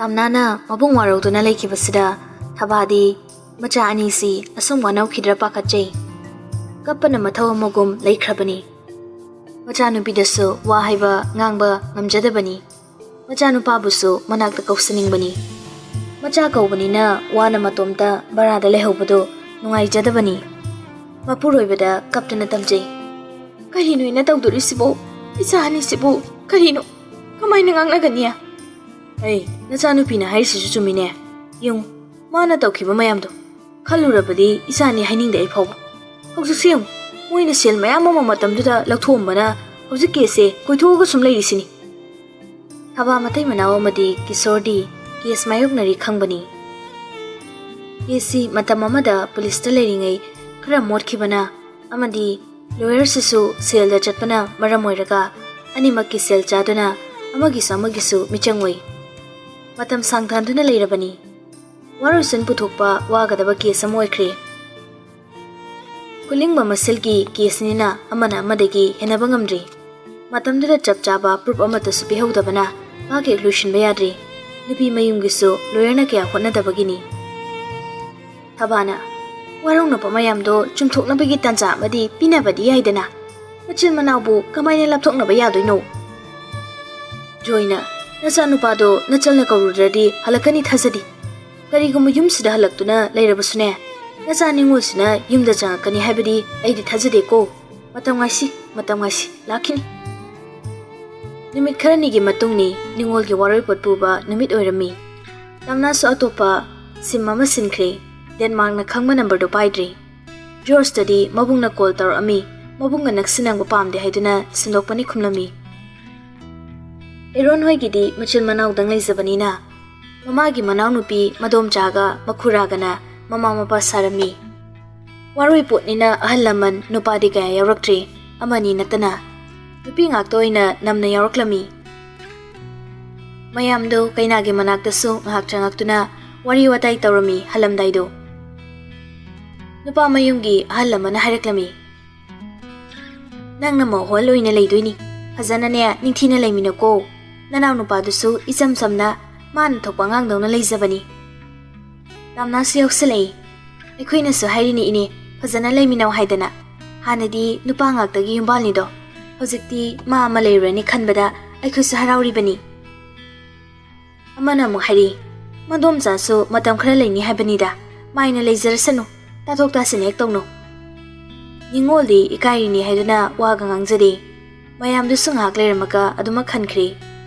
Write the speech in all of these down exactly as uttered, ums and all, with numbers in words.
ꯑꯝꯅꯥꯅ ꯃꯕꯨꯡ ꯋꯥꯔꯧꯗꯨꯅ ꯂꯩꯈꯤꯕꯁꯤꯗ ꯊꯕꯥꯗꯤ ꯃꯆꯥ ꯑꯅꯤꯁꯤ ꯑꯁꯨꯝ ꯋꯥꯅꯧꯈꯤꯗ꯭ꯔꯥ ꯄꯥꯈꯠꯆꯩ꯫ ꯀꯞꯄꯅ ꯃꯊꯧ ꯑꯃꯒꯨꯝ ꯂꯩꯈ꯭ꯔꯕꯅꯤ꯫ ꯃꯆꯥꯅꯨꯄꯤꯗꯁꯨ ꯋꯥ ꯍꯥꯏꯕ ꯉꯥꯡꯕ ꯉꯝꯖꯗꯕꯅꯤ꯫ ꯃꯆꯥꯅꯨꯄꯥꯕꯨꯁꯨ ꯃꯅꯥꯛꯇ ꯀꯧꯁꯤꯟꯅꯤꯡꯕꯅꯤ꯫ ꯃꯆꯥ ꯀꯧꯕꯅꯤꯅ ꯋꯥꯅ ꯃꯇꯣꯝꯇ ꯚꯔꯥꯗ ꯂꯩꯍꯧꯕꯗꯨ ꯅꯨꯡꯉꯥꯏꯖꯗꯕꯅꯤ꯫ ꯃꯄꯨꯔꯣꯏꯕꯗ ꯀꯞꯇꯨꯅ ꯇꯝꯖꯩ꯫ "ꯀꯔꯤꯅꯣ ꯑꯩꯅ ꯇꯧꯗꯣꯔꯤꯁꯤꯕꯨ? ꯏꯆꯥ ꯑꯅꯤꯁꯤꯕꯨ ꯀꯔꯤꯅꯣ? ꯀꯃꯥꯏꯅ ꯉꯥꯡꯅꯒꯅꯤ?" "ꯑꯩ, ꯅꯆꯥꯅꯨꯄꯤꯅ ꯍꯥꯏꯔꯤꯁꯤꯁꯨ ꯆꯨꯝꯃꯤꯅꯦ꯫ ꯌꯦꯡꯉꯨ, ꯃꯥꯅ ꯇꯧꯈꯤꯕ ꯃꯌꯥꯝꯗꯣ ꯈꯜꯂꯨꯔꯕꯗꯤ ꯏꯆꯥꯅꯤ ꯍꯥꯏꯅꯤꯡꯗꯦ ꯑꯩ ꯐꯥꯎꯕ꯫ ꯍꯧꯖꯤꯛꯁꯨ ꯌꯦꯡꯉꯨ, ꯃꯣꯏꯅ ꯁꯦꯜ ꯃꯌꯥꯝ ꯑꯃ ꯃꯇꯝꯗꯨꯗ ꯂꯧꯊꯣꯛꯑꯝꯕꯅ ꯍꯧꯖꯤꯛ ꯀꯦꯁꯁꯦ ꯀꯣꯏꯊꯣꯛꯑꯒ ꯁꯨꯝ ꯂꯩꯔꯤꯁꯤꯅꯤ꯫" ꯊꯕꯥ ꯃꯇꯩ ꯃꯅꯥꯎ ꯑꯃꯗꯤ ꯀꯤꯁꯣꯔꯗꯤ ꯀꯦꯁ ꯃꯥꯌꯣꯛꯅꯔꯤ ꯈꯪꯕꯅꯤ꯫ ꯀꯦꯁꯁꯤ ꯃꯇꯝ ꯑꯃꯗ ꯄꯨꯂꯤꯁꯇ ꯂꯩꯔꯤꯉꯩ ꯈꯔ ꯃꯣꯠꯈꯤꯕꯅ ꯑꯃꯗꯤ ꯂꯣꯌꯔꯁꯤꯁꯨ ꯁꯦꯜꯗ ꯆꯠꯄꯅ ꯃꯔꯝ ꯑꯣꯏꯔꯒ ꯑꯅꯤꯃꯛꯀꯤ ꯁꯦꯜ ꯆꯥꯗꯨꯅ ꯑꯃꯒꯤꯁꯨ ꯑꯃꯒꯤꯁꯨ ꯃꯤꯆꯪ ꯑꯣꯏ꯫ ꯃꯇꯝ ꯁꯥꯡꯊꯍꯟꯗꯨꯅ ꯂꯩꯔꯕꯅꯤ꯫ ꯋꯥꯔꯣꯏꯁꯤꯟ ꯄꯨꯊꯣꯛꯄ ꯋꯥꯒꯗꯕ ꯀꯦꯁ ꯑꯃ ꯑꯣꯏꯈ꯭ꯔꯦ꯫ ꯈꯨꯂꯤꯡꯕ ꯃꯁꯦꯜꯒꯤ ꯀꯦꯁꯅꯤꯅ ꯑꯃꯅ ꯑꯃꯗꯒꯤ ꯍꯦꯟꯅꯕ ꯉꯝꯗ꯭ꯔꯤ꯫ ꯃꯇꯝꯗꯨꯗ ꯆꯞ ꯆꯥꯕ ꯄ꯭ꯔꯨꯐ ꯑꯃꯠꯇꯁꯨ ꯄꯤꯍꯧꯗꯕꯅ ꯃꯍꯥꯛ ꯍꯦꯛ ꯂꯣꯏꯁꯤꯟꯕ ꯌꯥꯗ꯭ꯔꯤ꯫ ꯅꯨꯄꯤ ꯃꯌꯨꯝꯒꯤꯁꯨ ꯂꯣꯌꯔꯅ ꯀꯌꯥ ꯍꯣꯠꯅꯗꯕꯒꯤꯅꯤ꯫ ꯊꯕꯥꯅ, "ꯋꯥꯔꯧꯅꯕ ꯃꯌꯥꯝꯗꯣ ꯆꯨꯝꯊꯣꯛꯅꯕꯒꯤ ꯇꯥꯟꯖꯥ ꯑꯃꯗꯤ ꯄꯤꯅꯕꯗꯤ ꯌꯥꯏꯗꯅ꯫ ꯃꯆꯤꯟ ꯃꯅꯥꯎꯕꯨ ꯀꯃꯥꯏꯅ ꯂꯥꯞꯊꯣꯛꯅꯕ ꯌꯥꯗꯣꯏꯅꯣ?" ꯖꯣꯏꯅ, "ꯅꯆꯥꯅꯨꯄꯥꯗꯣ ꯅꯆꯜꯅ ꯀꯧꯔꯨꯗ꯭ꯔꯗꯤ ꯍꯜꯂꯛꯀꯅꯤ ꯊꯥꯖꯗꯦ꯫ ꯀꯔꯤꯒꯨꯝꯕ ꯌꯨꯝꯁꯤꯗ ꯍꯜꯂꯛꯇꯨꯅ ꯂꯩꯔꯕꯁꯨꯅꯦ, ꯅꯆꯥ ꯅꯤꯉꯣꯜꯁꯤꯅ ꯌꯨꯝꯗ ꯆꯪꯉꯛꯀꯅꯤ ꯍꯥꯏꯕꯗꯤ ꯑꯩꯗꯤ ꯊꯥꯖꯗꯦꯀꯣ꯫ ꯃꯇꯝ ꯉꯥꯏꯁꯤ, ꯃꯇꯝ ꯉꯥꯏꯁꯤ, ꯂꯥꯛꯈꯤꯅꯤ꯫" ꯅꯨꯃꯤꯠ ꯈꯔꯅꯤꯒꯤ ꯃꯇꯨꯡꯅꯤ ꯅꯤꯉꯣꯜꯒꯤ ꯋꯥꯔꯣꯏꯄꯣꯠ ꯄꯨꯕ ꯅꯨꯃꯤꯠ ꯑꯣꯏꯔꯝꯃꯤ꯫ ꯇꯝꯅꯥꯁꯨ ꯑꯇꯣꯞꯄ ꯁꯤꯝ ꯑꯃ ꯁꯤꯟꯈ꯭ꯔꯦ꯫ ꯗꯦꯟꯃꯥꯔꯛꯅ ꯈꯪꯕ ꯅꯝꯕꯔꯗꯨ ꯄꯥꯏꯗ꯭ꯔꯤ꯫ ꯖꯣꯔꯖꯇꯗꯤ ꯃꯕꯨꯡꯅ ꯀꯣꯜ ꯇꯧꯔꯛꯑꯝꯃꯤ꯫ ꯃꯕꯨꯡꯒ ꯅꯛꯁꯤꯟꯅꯕ ꯄꯥꯝꯗꯦ ꯍꯥꯏꯗꯨꯅ ꯁꯤꯟꯗꯣꯛꯄꯅꯤ ꯈꯨꯝꯂꯝꯃꯤ꯫ ꯑꯦꯔꯣꯟ ꯍꯣꯏꯒꯤꯗꯤ ꯃꯆꯤꯟ ꯃꯅꯥꯎꯗꯪ ꯂꯩꯖꯕꯅꯤꯅ ꯃꯃꯥꯒꯤ ꯃꯅꯥꯎꯅꯨꯄꯤ ꯃꯗꯣꯝꯆꯥꯒ ꯃꯈꯨꯔꯥꯒꯅ ꯃꯃꯥ ꯃꯄꯥ ꯁꯥꯔꯝꯃꯤ꯫ ꯋꯥꯔꯣꯏ ꯄꯣꯠꯅꯤꯅ ꯑꯍꯜ ꯂꯃꯟ ꯅꯨꯄꯥꯗꯤ ꯀꯌꯥ ꯌꯥꯎꯔꯛꯇ꯭ꯔꯤ, ꯑꯃꯅꯤ ꯅꯠꯇꯅ꯫ ꯅꯨꯄꯤ ꯉꯥꯛꯇ ꯑꯣꯏꯅ ꯅꯝꯅ ꯌꯥꯎꯔꯛꯂꯝꯃꯤ꯫ ꯃꯌꯥꯝꯗꯣ ꯀꯩꯅꯥꯒꯤ ꯃꯅꯥꯛꯇꯁꯨ ꯉꯥꯏꯍꯥꯛ ꯆꯪꯉꯛꯇꯨꯅ ꯋꯥꯔꯤ ꯋꯥꯇꯥꯏ ꯇꯧꯔꯝꯃꯤ ꯍꯜꯂꯝꯗꯥꯏꯗꯣ꯫ ꯅꯨꯄꯥ ꯃꯌꯨꯝꯒꯤ ꯑꯍꯜ ꯑꯃꯅ ꯍꯥꯏꯔꯛꯂꯝꯃꯤ, "ꯅꯪꯅ ꯃꯧ ꯍꯣꯜ ꯑꯣꯏꯅ ꯂꯩꯗꯣꯏꯅꯤ꯫ ꯐꯖꯅꯅꯦ ꯅꯤꯡꯊꯤꯅ ꯂꯩꯃꯤꯟꯅꯀꯣ꯫ ꯅꯅꯥꯎ ꯅꯨꯄꯥꯗꯨꯁꯨ ꯏꯆꯝ ꯆꯝꯅ ꯃꯥꯅ ꯊꯣꯛꯄ ꯑꯉꯥꯡꯗꯧꯅ ꯂꯩꯖꯕꯅꯤ꯫ ꯇꯥꯝꯅꯥꯁꯨ ꯌꯥꯎꯁꯜꯂꯛꯏ꯫ ꯑꯩꯈꯣꯏꯅꯁꯨ ꯍꯥꯏꯔꯤꯅꯤ ꯏꯅꯦ, ꯐꯖꯅ ꯂꯩꯃꯤꯟꯅꯧ ꯍꯥꯏꯗꯅ꯫ ꯍꯥꯟꯅꯗꯤ ꯅꯨꯄꯥ ꯉꯥꯛꯇꯒꯤ ꯌꯨꯝꯕꯥꯜꯅꯤꯗꯣ, ꯍꯧꯖꯤꯛꯇꯤ ꯃꯥ ꯑꯃ ꯂꯩꯔꯨꯔꯅꯤ ꯈꯟꯕꯗ ꯑꯩꯈꯣꯏꯁꯨ ꯍꯔꯥꯎꯔꯤꯕꯅꯤ꯫ ꯑꯃꯅ ꯑꯃꯨꯛ ꯍꯥꯏꯔꯤ, ꯃꯗꯣꯝꯆꯥꯁꯨ ꯃꯇꯝ ꯈꯔ ꯂꯩꯅꯤ ꯍꯥꯏꯕꯅꯤꯗ, ꯃꯥꯏꯅ ꯂꯩꯖꯔꯁꯅꯨ, ꯇꯥꯊꯣꯛ ꯇꯥꯁꯤꯟ ꯍꯦꯛ ꯇꯧꯅꯨ꯫ ꯅꯤꯉꯣꯜꯗꯤ ꯏꯀꯥꯏꯔꯤꯅꯤ ꯍꯥꯏꯗꯨꯅ ꯋꯥꯒ ꯉꯥꯡꯖꯗꯦ꯫ ꯃꯌꯥꯝꯗꯨꯁꯨ ꯉꯥꯏꯍꯥꯛ ꯂꯩꯔꯝꯃꯒ ꯑꯗꯨꯃꯛ ꯈꯟꯈ꯭ꯔꯦ꯫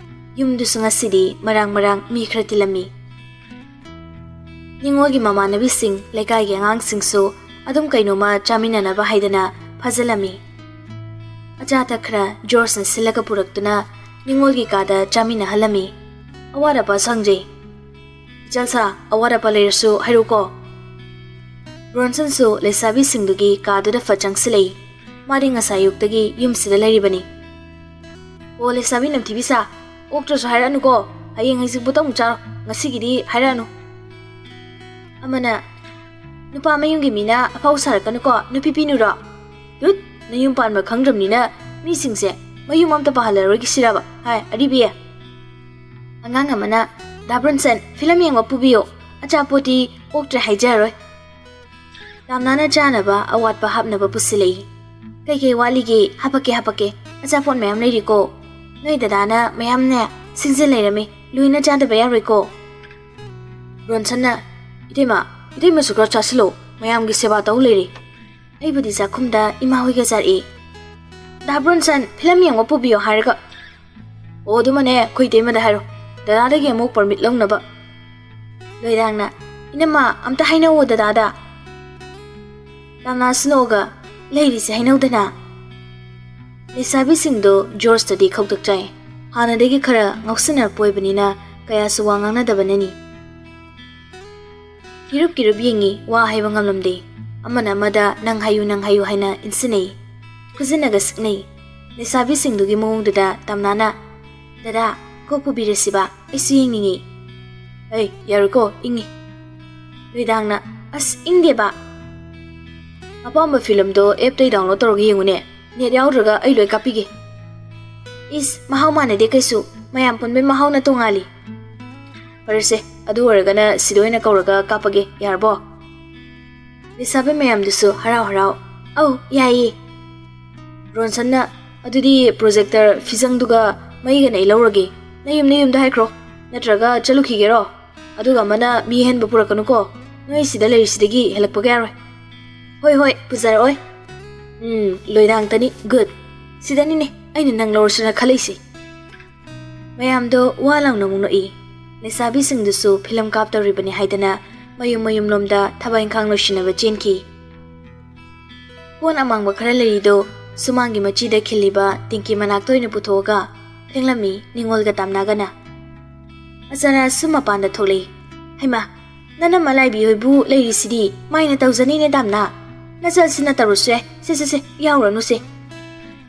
ꯌꯨꯝꯗꯨꯁꯨ ꯉꯁꯤꯗꯤ ꯃꯔꯥꯡ ꯃꯔꯥꯡ ꯃꯤ ꯈꯔ ꯇꯤꯜꯂꯝꯃꯤ꯫ ꯅꯤꯉꯣꯜꯒꯤ ꯃꯃꯥꯟꯅꯕꯤꯁꯤꯡ, ꯂꯩꯀꯥꯏꯒꯤ ꯑꯉꯥꯡꯁꯤꯡꯁꯨ ꯑꯗꯨꯝ ꯀꯩꯅꯣꯝꯃ ꯆꯥꯃꯤꯟꯅꯅꯕ ꯍꯥꯏꯗꯅ ꯐꯥꯖꯤꯜꯂꯝꯃꯤ꯫ ꯑꯆꯥ ꯑꯊꯛ ꯈꯔ ꯖꯣꯔꯖꯅ ꯁꯤꯜꯂꯒ ꯄꯨꯔꯛꯇꯨꯅ ꯅꯤꯉꯣꯜꯒꯤ ꯀꯥꯗ ꯆꯥꯃꯤꯟꯅꯍꯜꯂꯝꯃꯤ꯫ ꯑꯋꯥꯠ ꯑꯄꯥꯁꯨ ꯍꯪꯖꯩ꯫ "ꯏꯆꯜꯁꯥ, ꯑꯋꯥꯠ ꯑꯄꯥ ꯂꯩꯔꯁꯨ ꯍꯥꯏꯔꯨꯀꯣ꯫" ꯕ꯭ꯔꯣꯟꯁꯟꯁꯨ ꯂꯩꯁꯥꯕꯤꯁꯤꯡꯗꯨꯒꯤ ꯀꯥꯗꯨꯗ ꯐꯠ ꯆꯪꯁꯤꯜꯂꯛꯏ꯫ ꯃꯥꯗꯤ ꯉꯁꯥꯏ ꯑꯌꯨꯛꯇꯒꯤ ꯌꯨꯝꯁꯤꯗ ꯂꯩꯔꯤꯕꯅꯤ꯫ "ꯑꯣ, ꯂꯩꯁꯥꯕꯤ ꯅꯝꯊꯤꯕꯤ ꯁꯥ, ꯑꯣꯛꯇ꯭ꯔꯁꯨ ꯍꯥꯏꯔꯛꯑꯅꯨꯀꯣ, ꯍꯌꯦꯡ ꯍꯪꯆꯤꯠꯄꯨ ꯇꯧ ꯆꯥꯔꯣ, ꯉꯁꯤꯒꯤꯗꯤ ꯍꯥꯏꯔꯛꯑꯅꯨ꯫" ꯑꯃꯅ, "ꯅꯨꯄꯥ ꯃꯌꯨꯝꯒꯤ ꯃꯤꯅ ꯑꯐꯥꯎ ꯁꯥꯔꯛꯀꯅꯨꯀꯣ, ꯅꯨꯄꯤ ꯄꯤꯅꯨꯔꯣ?" "ꯙꯨꯠ, ꯅꯌꯨꯝ ꯄꯥꯟꯕ ꯈꯪꯗ꯭ꯔꯕꯅꯤꯅ ꯃꯤꯁꯤꯡꯁꯦ ꯃꯌꯨꯝ ꯑꯝꯇ ꯄꯥꯍꯜꯂꯔꯣꯏꯒꯦ ꯁꯤꯔꯕ? ꯍꯥꯏ, ꯑꯔꯤꯕꯤ!" ꯑꯉꯥꯡ ꯑꯃꯅ, "ꯗꯥ ꯕ꯭ꯔꯣꯟꯁꯟ, ꯐꯤꯂꯝ ꯌꯦꯡꯕ ꯄꯨꯕꯤꯌꯣ, ꯑꯆꯥꯄꯣꯠꯇꯤ ꯑꯣꯛꯇ꯭ꯔꯦ ꯍꯥꯏꯖꯔꯔꯣꯏ꯫" ꯇꯥꯝꯅꯥꯅ ꯆꯥꯅꯕ ꯑꯋꯥꯠꯄ ꯍꯥꯞꯅꯕ ꯄꯨꯁꯤꯜꯂꯛꯏ꯫ "ꯀꯩꯀꯩ ꯋꯥꯠꯂꯤꯒꯦ? ꯍꯥꯄꯛꯀꯦ, ꯍꯥꯄꯛꯀꯦ꯫ ꯑꯆꯥꯄꯣꯠ ꯃꯌꯥꯝ ꯂꯩꯔꯤꯀꯣ꯫ ꯅꯣꯏ ꯗꯗꯥꯅ ꯃꯌꯥꯝꯅꯦ ꯁꯤꯡꯖꯤꯜ ꯂꯩꯔꯝꯃꯤ꯫ ꯂꯣꯏꯅ ꯆꯥꯗꯕ ꯌꯥꯔꯣꯏꯀꯣ꯫" ꯕ꯭ꯔꯣꯟꯁꯟꯅ, "ꯏꯇꯩꯃ, ꯏꯇꯩꯃꯁꯨ ꯈꯔ ꯆꯥꯁꯤꯜꯂꯣ꯫ ꯃꯌꯥꯝꯒꯤ ꯁꯦꯕꯥ ꯇꯧ ꯂꯩꯔꯦ꯫ ꯑꯩꯕꯨꯗꯤ ꯆꯥꯛꯈꯨꯝꯗ ꯏꯃꯥ ꯍꯣꯏꯒ ꯆꯥꯔꯛꯏ꯫ ꯗꯥ ꯕ꯭ꯔꯣꯟꯁꯟ, ꯐꯤꯂꯝ ꯌꯦꯡꯕ ꯄꯨꯕꯤꯌꯣ ꯍꯥꯏꯔꯒ꯫" "ꯑꯣ, ꯑꯗꯨꯃꯅꯦ ꯑꯩꯈꯣꯏ ꯏꯇꯩꯃꯗ ꯍꯥꯏꯔꯣ, ꯗꯗꯥꯗꯒꯤ ꯑꯃꯨꯛ ꯄꯔꯃꯤꯠ ꯂꯧꯅꯕ꯫" ꯂꯣꯏꯔꯥꯡꯅ, "ꯏꯅꯝꯃ, ꯑꯝꯇ ꯍꯥꯏꯅꯧꯋꯣ ꯗꯗꯥꯗ꯫" ꯇꯥꯝꯅꯥꯁꯨ ꯅꯣꯛꯑꯒ, "ꯂꯩꯔꯤꯁꯦ ꯍꯥꯏꯅꯧꯗꯅ꯫" ꯂꯩꯁꯥꯕꯤꯁꯤꯡꯗꯣ ꯖꯣꯔꯖꯇꯗꯤ ꯈꯧꯇꯛ ꯆꯥꯏ꯫ ꯍꯥꯟꯅꯗꯒꯤ ꯈꯔ ꯉꯥꯎꯁꯤꯟꯅꯔꯛꯄ ꯑꯣꯏꯕꯅꯤꯅ ꯀꯌꯥꯁꯨ ꯋꯥ ꯉꯥꯡꯅꯗꯕꯅꯅꯤ꯫ ꯀꯤꯔꯨꯞ ꯀꯤꯔꯨꯞ ꯌꯦꯡꯉꯤ, ꯋꯥ ꯍꯥꯏꯕ ꯉꯝꯂꯝꯗꯦ꯫ ꯑꯃꯅ ꯑꯃꯗ "ꯅꯪ ꯍꯥꯏꯌꯨ, ꯅꯪ ꯍꯥꯏꯌꯨ" ꯍꯥꯏꯅ ꯏꯟꯁꯤꯟꯅꯩ꯫ ꯈꯨꯖꯤꯟꯅꯒ ꯁꯤꯛꯅꯩ꯫ ꯂꯩꯁꯥꯕꯤꯁꯤꯡꯗꯨꯒꯤ ꯃꯑꯣꯡꯗꯨꯗ ꯇꯥꯝꯅꯥꯅ, "ꯗꯗꯥ, ꯀꯣꯛ ꯄꯨꯕꯤꯔꯁꯤꯕ, ꯑꯩꯁꯨ ꯌꯦꯡꯅꯤꯡꯉꯤ꯫" "ꯑꯩ, ꯌꯥꯔꯣꯏꯀꯣ, ꯏꯪꯉꯤ꯫" ꯂꯣꯏꯗꯥꯡꯅ, "ꯑꯁ, ꯏꯪꯗꯦꯕ꯫ ꯑꯄꯥꯝꯕ ꯐꯤꯂꯝꯗꯣ ꯑꯦꯞꯇꯩ ꯗꯥꯎꯟꯂꯣꯗ ꯇꯧꯔꯒ ꯌꯦꯡꯉꯨꯅꯦ꯫ ꯅꯦꯠ ꯌꯥꯎꯗ꯭ꯔꯒ ꯑꯩ ꯂꯣꯏ ꯀꯥꯞꯄꯤꯒꯦ꯫" "ꯏꯁ, ꯃꯍꯥꯎ ꯃꯥꯟꯅꯗꯦ ꯀꯩꯁꯨ꯫ ꯃꯌꯥꯝ ꯄꯨꯟꯕꯩ ꯃꯍꯥꯎꯅ ꯇꯣꯡꯉꯥꯜꯂꯤ꯫" "ꯐꯔꯦꯁꯦ, ꯑꯗꯨ ꯑꯣꯏꯔꯒꯅ ꯁꯤꯗ ꯑꯣꯏꯅ ꯀꯧꯔꯒ ꯀꯥꯞꯄꯒꯦ, ꯌꯥꯔꯕꯣ?" ꯂꯩꯁꯥꯕꯤ ꯃꯌꯥꯝꯗꯨꯁꯨ ꯍꯔꯥꯎ ꯍꯔꯥꯎ, "ꯑꯧ, ꯌꯥꯏꯌꯦ꯫" ꯕ꯭ꯔꯣꯟꯁꯟꯅ, "ꯑꯗꯨꯗꯤ ꯄ꯭ꯔꯣꯖꯦꯛꯇꯔ ꯐꯤꯖꯪꯗꯨꯒ ꯃꯩꯒꯅ ꯑꯩ ꯂꯧꯔꯒꯦ꯫ ꯅꯌꯨꯝ ꯅꯌꯨꯝꯗ ꯍꯥꯏꯈ꯭ꯔꯣ, ꯅꯠꯇ꯭ꯔꯒ ꯆꯠꯂꯨꯈꯤꯒꯦꯔꯣ? ꯑꯗꯨꯒ ꯑꯃꯅ ꯃꯤ ꯑꯍꯦꯟꯕ ꯄꯨꯔꯛꯀꯅꯨꯀꯣ꯫ ꯅꯣꯏ ꯁꯤꯗ ꯂꯩꯔꯤꯁꯤꯗꯒꯤ ꯍꯦꯜꯂꯛꯄꯒ ꯌꯥꯔꯣꯏ꯫" "ꯍꯣꯏ, ꯍꯣꯏ, ꯄꯨꯖꯔꯛꯑꯣꯏ꯫" "ꯎꯝ, ꯂꯣꯏꯗꯥꯡꯇꯅꯤ꯫ ꯒꯨꯗ꯫ ꯁꯤꯗꯅꯤꯅꯦ ꯑꯩꯅ ꯅꯪ ꯂꯧꯔꯁꯤꯔ ꯈꯜꯂꯛꯏꯁꯦ꯫" ꯃꯌꯥꯝꯗꯣ ꯋꯥ ꯂꯥꯎꯅ ꯑꯃꯨꯛ ꯅꯣꯛꯏ꯫ ꯂꯩꯁꯥꯕꯤꯁꯤꯡꯗꯨꯁꯨ ꯐꯤꯂꯝ ꯀꯥꯞꯇꯧꯔꯤꯕꯅꯤ ꯍꯥꯏꯗꯅ ꯃꯌꯨꯝ ꯃꯌꯨꯝꯂꯣꯝꯗ ꯊꯕꯛ ꯏꯪꯈꯥꯡ ꯂꯣꯏꯁꯤꯟꯅꯕ ꯆꯦꯟꯈꯤ꯫ ꯀꯣꯟ ꯑꯃꯥꯡꯕ ꯈꯔ ꯂꯩꯔꯤꯗꯣ ꯁꯨꯃꯥꯡꯒꯤ ꯃꯆꯤꯗ ꯈꯤꯜꯂꯤꯕ ꯇꯤꯡꯀꯤ ꯃꯅꯥꯛꯇ ꯑꯣꯏꯅ ꯄꯨꯊꯣꯛꯑꯒ ꯐꯦꯡꯂꯝꯃꯤ ꯅꯤꯉꯣꯜꯒ ꯇꯥꯝꯅꯥꯒꯅ꯫ ꯑꯆꯥꯔꯥꯁꯨ ꯃꯄꯥꯟꯗ ꯊꯣꯛꯂꯛꯏ꯫ "ꯍꯩꯃꯥ, ꯅꯅꯝꯃ ꯂꯥꯏꯕꯤ ꯍꯣꯏꯕꯨ ꯂꯩꯔꯤꯁꯤꯗꯤ ꯃꯥꯏꯅ ꯇꯧꯖꯅꯤꯅꯦ ꯇꯥꯝꯅꯥ꯫ ꯅꯆꯜꯁꯤꯅ ꯇꯧꯔꯁꯨ ꯌꯥꯏ꯫ ꯁꯦ, ꯁꯦ, ꯁꯦ, ꯌꯥꯎꯔꯅꯨꯁꯦ꯫"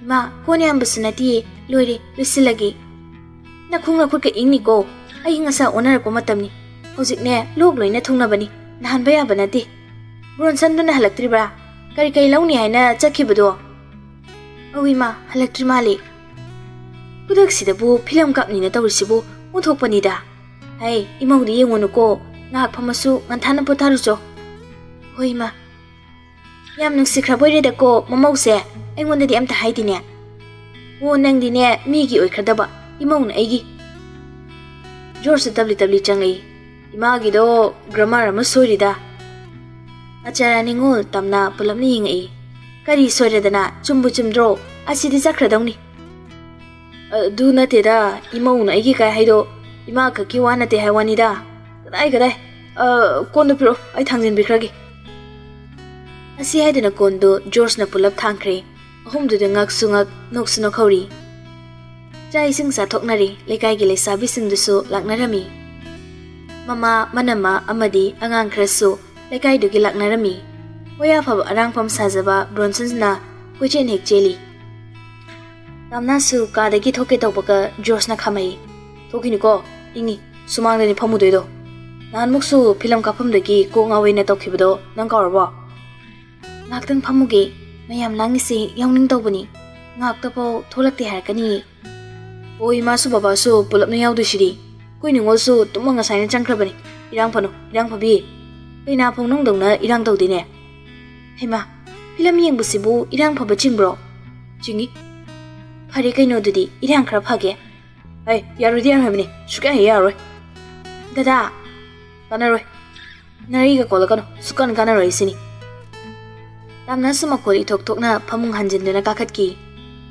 "ꯏꯃꯥ, ꯀꯣꯟ ꯌꯥꯝꯕꯁꯨ ꯅꯠꯇꯤꯌꯦ꯫ ꯂꯣꯏꯔꯦ, ꯂꯣꯏꯁꯤꯜꯂꯒꯦ꯫" "ꯅꯈꯣꯡ ꯅꯈꯨꯠꯀ ꯏꯪꯅꯤꯀꯣ꯫ ꯑꯏꯪ ꯑꯁꯥ ꯑꯣꯟꯅꯔꯛꯄ ꯃꯇꯝꯅꯤ꯫ ꯍꯧꯖꯤꯛꯅꯦ ꯂꯣꯛ ꯂꯣꯏꯅ ꯊꯨꯡꯅꯕꯅꯤ꯫ ꯅꯥꯍꯟꯕ ꯌꯥꯕ ꯅꯠꯇꯦ꯫ ꯕ꯭ꯔꯣꯟꯁꯟꯗꯨꯅ ꯍꯜꯂꯛꯇ꯭ꯔꯤꯕ꯭ꯔꯥ? ꯀꯔꯤ ꯀꯔꯤ ꯂꯧꯅꯤ ꯍꯥꯏꯅ ꯆꯠꯈꯤꯕꯗꯣ?" "ꯑꯧ ꯏꯃꯥ, ꯍꯜꯂꯛꯇ꯭ꯔꯤ ꯃꯥꯜꯂꯦ꯫" "ꯈꯨꯗꯛꯁꯤꯗꯕꯨ ꯐꯤꯂꯝ ꯀꯥꯞꯅꯤꯅ ꯇꯧꯔꯤꯁꯤꯕꯨ ꯑꯣꯟꯊꯣꯛꯄꯅꯤꯗ꯫ ꯍꯩ, ꯏꯃꯧꯗꯤ ꯌꯦꯡꯉꯨꯅꯨꯀꯣ, ꯉꯥꯏꯍꯥꯛ ꯐꯝꯃꯁꯨ ꯉꯟꯊꯥꯅ ꯄꯣꯊꯥꯔꯨꯆꯣ꯫" "ꯍꯣꯏ ꯏꯃꯥ꯫" "ꯌꯥꯝ ꯅꯨꯡꯁꯤꯈ꯭ꯔꯕ ꯑꯣꯏꯔꯦꯗꯀꯣ ꯃꯃꯧꯁꯦ, ꯑꯩꯉꯣꯟꯗꯗꯤ ꯑꯝꯇ ꯍꯥꯏꯗꯦꯅꯦ꯫" "ꯑꯣ, ꯅꯪꯗꯤꯅꯦ ꯃꯤꯒꯤ ꯑꯣꯏꯈ꯭ꯔꯗꯕ, ꯏꯃꯧꯅ ꯑꯩꯒꯤ꯫" ꯖꯣꯔꯖꯁꯨ ꯇꯞꯂꯤ ꯇꯞꯂꯤ ꯆꯪꯂꯛꯏ꯫ "ꯏꯃꯥꯒꯤꯗꯣ ꯒ꯭ꯔꯥꯃꯔ ꯑꯃ ꯁꯣꯏꯔꯤꯗ꯫" ꯑꯆꯥꯔ ꯅꯤꯉꯣꯜ ꯇꯝꯅ ꯄꯨꯂꯞꯅ ꯌꯦꯡꯉꯛꯏ꯫ "ꯀꯔꯤ ꯁꯣꯏꯔꯗꯅ? ꯆꯨꯝꯕꯨ ꯆꯨꯝꯗ꯭ꯔꯣ? ꯑꯁꯤꯗꯤ ꯆꯠꯈ꯭ꯔꯗꯧꯅꯤ꯫" "ꯑꯗꯨ ꯅꯠꯇꯦꯗ, ꯏꯃꯧꯅ ꯑꯩꯒꯤ ꯀꯥꯏ ꯍꯥꯏꯗꯣ ꯏꯃꯥ ꯈꯛꯀꯤ ꯋꯥ ꯅꯠꯇꯦ ꯍꯥꯏ ꯋꯥꯅꯤꯗ꯫" "ꯀꯗꯥꯏ, ꯀꯗꯥꯏ? ꯑ, ꯀꯣꯟꯗꯣ ꯄꯤꯔꯛꯑꯣ, ꯑꯩ ꯊꯥꯡꯖꯤꯟꯕꯤꯈ꯭ꯔꯒꯦ꯫" ꯑꯁꯤ ꯍꯥꯏꯗꯨꯅ ꯀꯣꯟꯗꯨ ꯖꯣꯔꯖꯅ ꯄꯨꯂꯞ ꯊꯥꯡꯈ꯭ꯔꯦ꯫ ꯑꯍꯨꯝꯗꯨꯗ ꯉꯛꯁꯨ ꯉꯛ, ꯅꯣꯛꯁꯨ ꯅꯣꯛꯍꯧꯔꯤ꯫ ꯆꯥꯛ ꯏꯁꯤꯡ ꯆꯥꯊꯣꯛꯅꯔꯤ꯫ ꯂꯩꯀꯥꯏꯒꯤ ꯂꯩꯁꯥꯕꯤꯁꯤꯡꯗꯨꯁꯨ ꯂꯥꯛꯅꯔꯝꯃꯤ꯫ ꯃꯃꯥ, ꯃꯅꯝꯃ ꯑꯃꯗꯤ ꯑꯉꯥꯡ ꯈꯔꯁꯨ ꯂꯩꯀꯥꯏꯗꯨꯒꯤ ꯂꯥꯛꯅꯔꯝꯃꯤ꯫ ꯍꯣꯌꯥ ꯐꯕ ꯑꯔꯥꯡꯐꯝ ꯁꯥꯖꯕ ꯕ꯭ꯔꯣꯟꯁꯟꯅ ꯀꯣꯏꯆꯦꯟ ꯍꯦꯛ ꯆꯦꯜꯂꯤ꯫ ꯇꯥꯝꯅꯥꯁꯨ ꯀꯥꯗꯒꯤ ꯊꯣꯛꯀꯦ ꯇꯧꯕꯒ ꯖꯣꯔꯖꯅ ꯈꯥꯝꯃꯛꯏ꯫ "ꯊꯣꯛꯈꯤꯅꯨꯀꯣ, ꯏꯪꯉꯤ, ꯁꯨꯃꯥꯡꯗꯅꯤ ꯐꯝꯃꯨꯗꯣꯏꯗꯣ꯫ ꯅꯍꯥꯟꯃꯨꯛꯁꯨ ꯐꯤꯂꯝ ꯀꯥꯞꯐꯝꯗꯒꯤ ꯀꯣꯛ ꯉꯥꯎꯋꯦꯅ ꯇꯧꯈꯤꯕꯗꯣ ꯅꯪ ꯀꯥꯎꯔꯕꯣ?" "ꯉꯥꯛꯇꯪ ꯐꯝꯃꯨꯒꯦ, ꯃꯌꯥꯝ ꯂꯥꯡꯉꯤꯁꯦ ꯌꯥꯎꯅꯤꯡ ꯇꯧꯕꯅꯤ꯫ ꯉꯥꯛꯇꯐꯥꯎ ꯊꯣꯛꯂꯛꯇꯦ ꯍꯥꯏꯔꯛꯀꯅꯤꯌꯦ꯫" "ꯑꯣ, ꯏꯃꯥꯁꯨ ꯕꯕꯥꯁꯨ ꯄꯨꯂꯞꯅ ꯌꯥꯎꯗꯣꯏꯁꯤꯗꯤ꯫ ꯑꯩꯈꯣꯏ ꯅꯤꯉꯣꯜꯁꯨ ꯇꯨꯝꯃ ꯉꯁꯥꯏꯅ ꯆꯪꯈ꯭ꯔꯕꯅꯤ꯫ ꯏꯔꯥꯡ ꯐꯅꯨ, ꯏꯔꯥꯡ ꯐꯕꯤ꯫ ꯀꯩꯅꯥ ꯐꯣꯡꯅꯧꯗꯧꯅ ꯏꯔꯥꯡ ꯇꯧꯗꯦꯅꯦ꯫ ꯍꯩꯃꯥ, ꯐꯤꯂꯝ ꯌꯦꯡꯕꯁꯤꯕꯨ ꯏꯔꯥꯡ ꯐꯕ ꯆꯤꯡꯕ꯭ꯔꯣ? ꯆꯤꯡꯏ꯫ ꯐꯔꯦ ꯀꯩꯅꯣ, ꯑꯗꯨꯗꯤ ꯏꯔꯥꯡ ꯈꯔ ꯐꯒꯦ꯫ ꯑꯩ ꯌꯥꯔꯣꯏꯗꯤ ꯌꯥꯔꯣꯏ ꯍꯥꯏꯕꯅꯤ, ꯁꯨꯛꯌꯥ ꯍꯦꯛ ꯌꯥꯔꯣꯏ꯫ ꯗꯗꯥ, ꯀꯥꯟꯅꯔꯣꯏ꯫ ꯅꯥꯔꯩꯒ ꯀꯣꯜꯂꯛꯀꯅꯨ, ꯁꯨꯛꯀꯥꯟ ꯀꯥꯟꯅꯔꯣꯏ ꯁꯤꯅꯤ꯫ ꯇꯥꯝꯅꯁꯨ ꯃꯈꯣꯜ ꯏꯊꯣꯛ ꯊꯣꯛꯅ ꯐꯃꯨꯡ ꯍꯟꯖꯤꯟꯗꯨꯅ ꯀꯥꯈꯠꯈꯤ꯫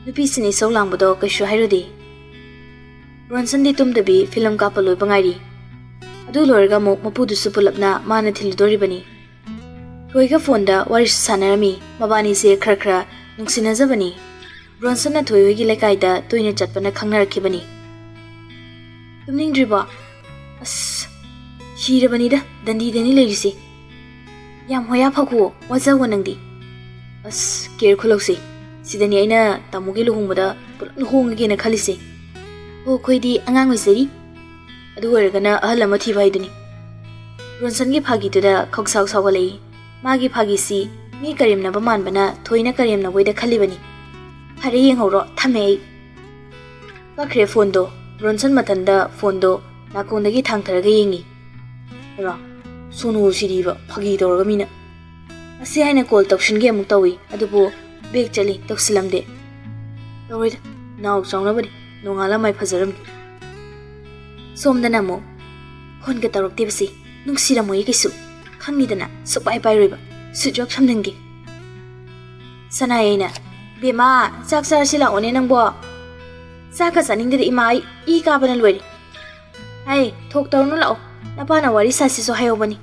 ꯅꯨꯄꯤꯁꯤꯅ ꯏꯁꯧ ꯂꯥꯡꯕꯗꯣ ꯀꯩꯁꯨ ꯍꯥꯏꯔꯨꯗꯦ꯫ ꯔꯣꯟꯁꯟꯗꯤ ꯇꯨꯝꯗꯕꯤ ꯐꯤꯂꯝ ꯀꯥꯞꯄ ꯂꯣꯏꯕ ꯉꯥꯏꯔꯤ꯫ ꯑꯗꯨ ꯂꯣꯏꯔꯒ ꯑꯃꯨꯛ ꯃꯄꯨꯗꯨꯁꯨ ꯄꯨꯂꯞꯅ ꯃꯥꯅ ꯊꯤꯜꯂꯨꯗꯣꯔꯤꯕꯅꯤ꯫ ꯊꯣꯏꯒ ꯐꯣꯟꯗ ꯋꯥꯔꯤꯁꯨ ꯁꯥꯟꯅꯔꯝꯃꯤ꯫ ꯃꯕꯥꯅꯤꯁꯦ ꯈꯔ ꯈꯔ ꯅꯨꯡꯁꯤꯅꯖꯕꯅꯤ꯫ ꯔꯣꯟꯁꯟꯅ ꯊꯣꯏ ꯍꯣꯏꯒꯤ ꯂꯩꯀꯥꯏꯗ ꯇꯣꯏꯅ ꯆꯠꯄꯅ ꯈꯪꯅꯔꯛꯈꯤꯕꯅꯤ꯫ "ꯇꯨꯝꯅꯤꯡꯗ꯭ꯔꯤꯕꯣ?" "ꯑꯁ, ꯁꯤꯔꯕꯅꯤꯗ, ꯗꯟꯗꯤꯗꯅꯤ ꯂꯩꯔꯤꯁꯦ꯫ ꯌꯥꯝ ꯍꯣꯌꯥ ꯐꯈꯨꯋꯣ, ꯋꯥꯖꯧꯋꯣ ꯅꯪꯗꯤ꯫" "ꯑꯁ, ꯀꯦꯔ ꯈꯨꯂꯧꯁꯦ, ꯁꯤꯗꯅꯤ ꯑꯩꯅ ꯇꯥꯃꯣꯒꯤ ꯂꯨꯍꯣꯡꯕꯗ ꯄꯨꯂꯞ ꯂꯨꯍꯣꯡꯉꯒꯦꯅ ꯈꯜꯂꯤꯁꯦ꯫ ꯍꯣ, ꯑꯩꯈꯣꯏꯗꯤ ꯑꯉꯥꯡ ꯑꯣꯏꯖꯔꯤ꯫" "ꯑꯗꯨ ꯑꯣꯏꯔꯒꯅ ꯑꯍꯜ ꯑꯃ ꯊꯤꯕ ꯍꯥꯏꯗꯨꯅꯤ꯫" ꯔꯣꯟꯁꯟꯒꯤ ꯐꯥꯒꯤꯗꯨꯗ ꯈꯧꯁꯥꯎ ꯁꯥꯎꯒꯠꯂꯛꯏ꯫ ꯃꯥꯒꯤ ꯐꯥꯒꯤꯁꯤ ꯃꯤ ꯀꯔꯦꯝꯅꯕ ꯃꯥꯟꯕꯅ ꯊꯣꯏꯅ ꯀꯔꯦꯝꯅꯕꯣꯏꯗ ꯈꯜꯂꯤꯕꯅꯤ꯫ "ꯐꯔꯦ, ꯌꯦꯡꯍꯧꯔꯣ, ꯊꯝꯃꯦ ꯑꯩ꯫" ꯀꯛꯈ꯭ꯔꯦ ꯐꯣꯟꯗꯣ꯫ ꯔꯣꯟꯁꯟ ꯃꯊꯟꯗ ꯐꯣꯟꯗꯣ ꯅꯥꯀꯣꯡꯗꯒꯤ ꯊꯥꯡꯊꯔꯒ ꯌꯦꯡꯉꯤ꯫ ꯍꯩꯃꯥ, ꯁꯣꯅꯨ ꯁꯤꯗꯤꯕ, ꯐꯥꯒꯤ ꯇꯧꯔꯒ ꯃꯤꯅ꯫ ꯑꯁꯤ ꯍꯥꯏꯅ ꯀꯣꯜ ꯇꯧꯁꯤꯟꯒꯦ ꯑꯃꯨꯛ ꯇꯧꯏ, ꯑꯗꯨꯕꯨ ꯕꯦꯛ ꯆꯠꯂꯤ, ꯇꯧꯁꯤꯜꯂꯝꯗꯦ꯫ ꯇꯧꯔꯣꯏꯗ, ꯅꯥꯎ ꯆꯥꯎꯅꯕꯅꯤ, ꯅꯣꯡꯉꯥꯜꯂ ꯃꯥꯏ ꯐꯖꯔꯝꯅꯤ꯫ ꯁꯣꯝꯗꯅ ꯑꯃꯨꯛ, "ꯐꯣꯟꯒ ꯇꯧꯔꯛꯇꯦꯕꯁꯤ, ꯅꯨꯡꯁꯤꯔꯝꯃꯣꯏꯌꯦ ꯀꯩꯁꯨ, ꯈꯪꯉꯤꯗꯅ, ꯁꯨꯛꯄꯥꯏ ꯄꯥꯏꯔꯣꯏꯕ, ꯁ꯭ꯋꯤꯆ ꯑꯣꯐ ꯁꯝꯅꯟꯒꯦ꯫" ꯁꯅꯥꯌꯥꯏꯅ, "ꯕꯦꯝꯃ, ꯆꯥꯛ ꯆꯥꯔꯁꯤ ꯂꯥꯛꯑꯣꯅꯦ ꯅꯪꯕꯣ꯫" "ꯆꯥꯛꯀ ꯆꯥꯅꯤꯡꯗꯦꯗ ꯏꯃꯥ, ꯑꯩ ꯏ ꯀꯥꯕꯅ ꯂꯣꯏꯔꯦ꯫" "ꯍꯥꯏ, ꯊꯣꯛ ꯇꯧꯔꯨꯅꯨ ꯂꯥꯛꯑꯣ, ꯅꯄꯥꯅ ꯋꯥꯔꯤ ꯁꯥꯁꯤꯁꯨ ꯍꯥꯏꯍꯧꯕꯅꯤ꯫"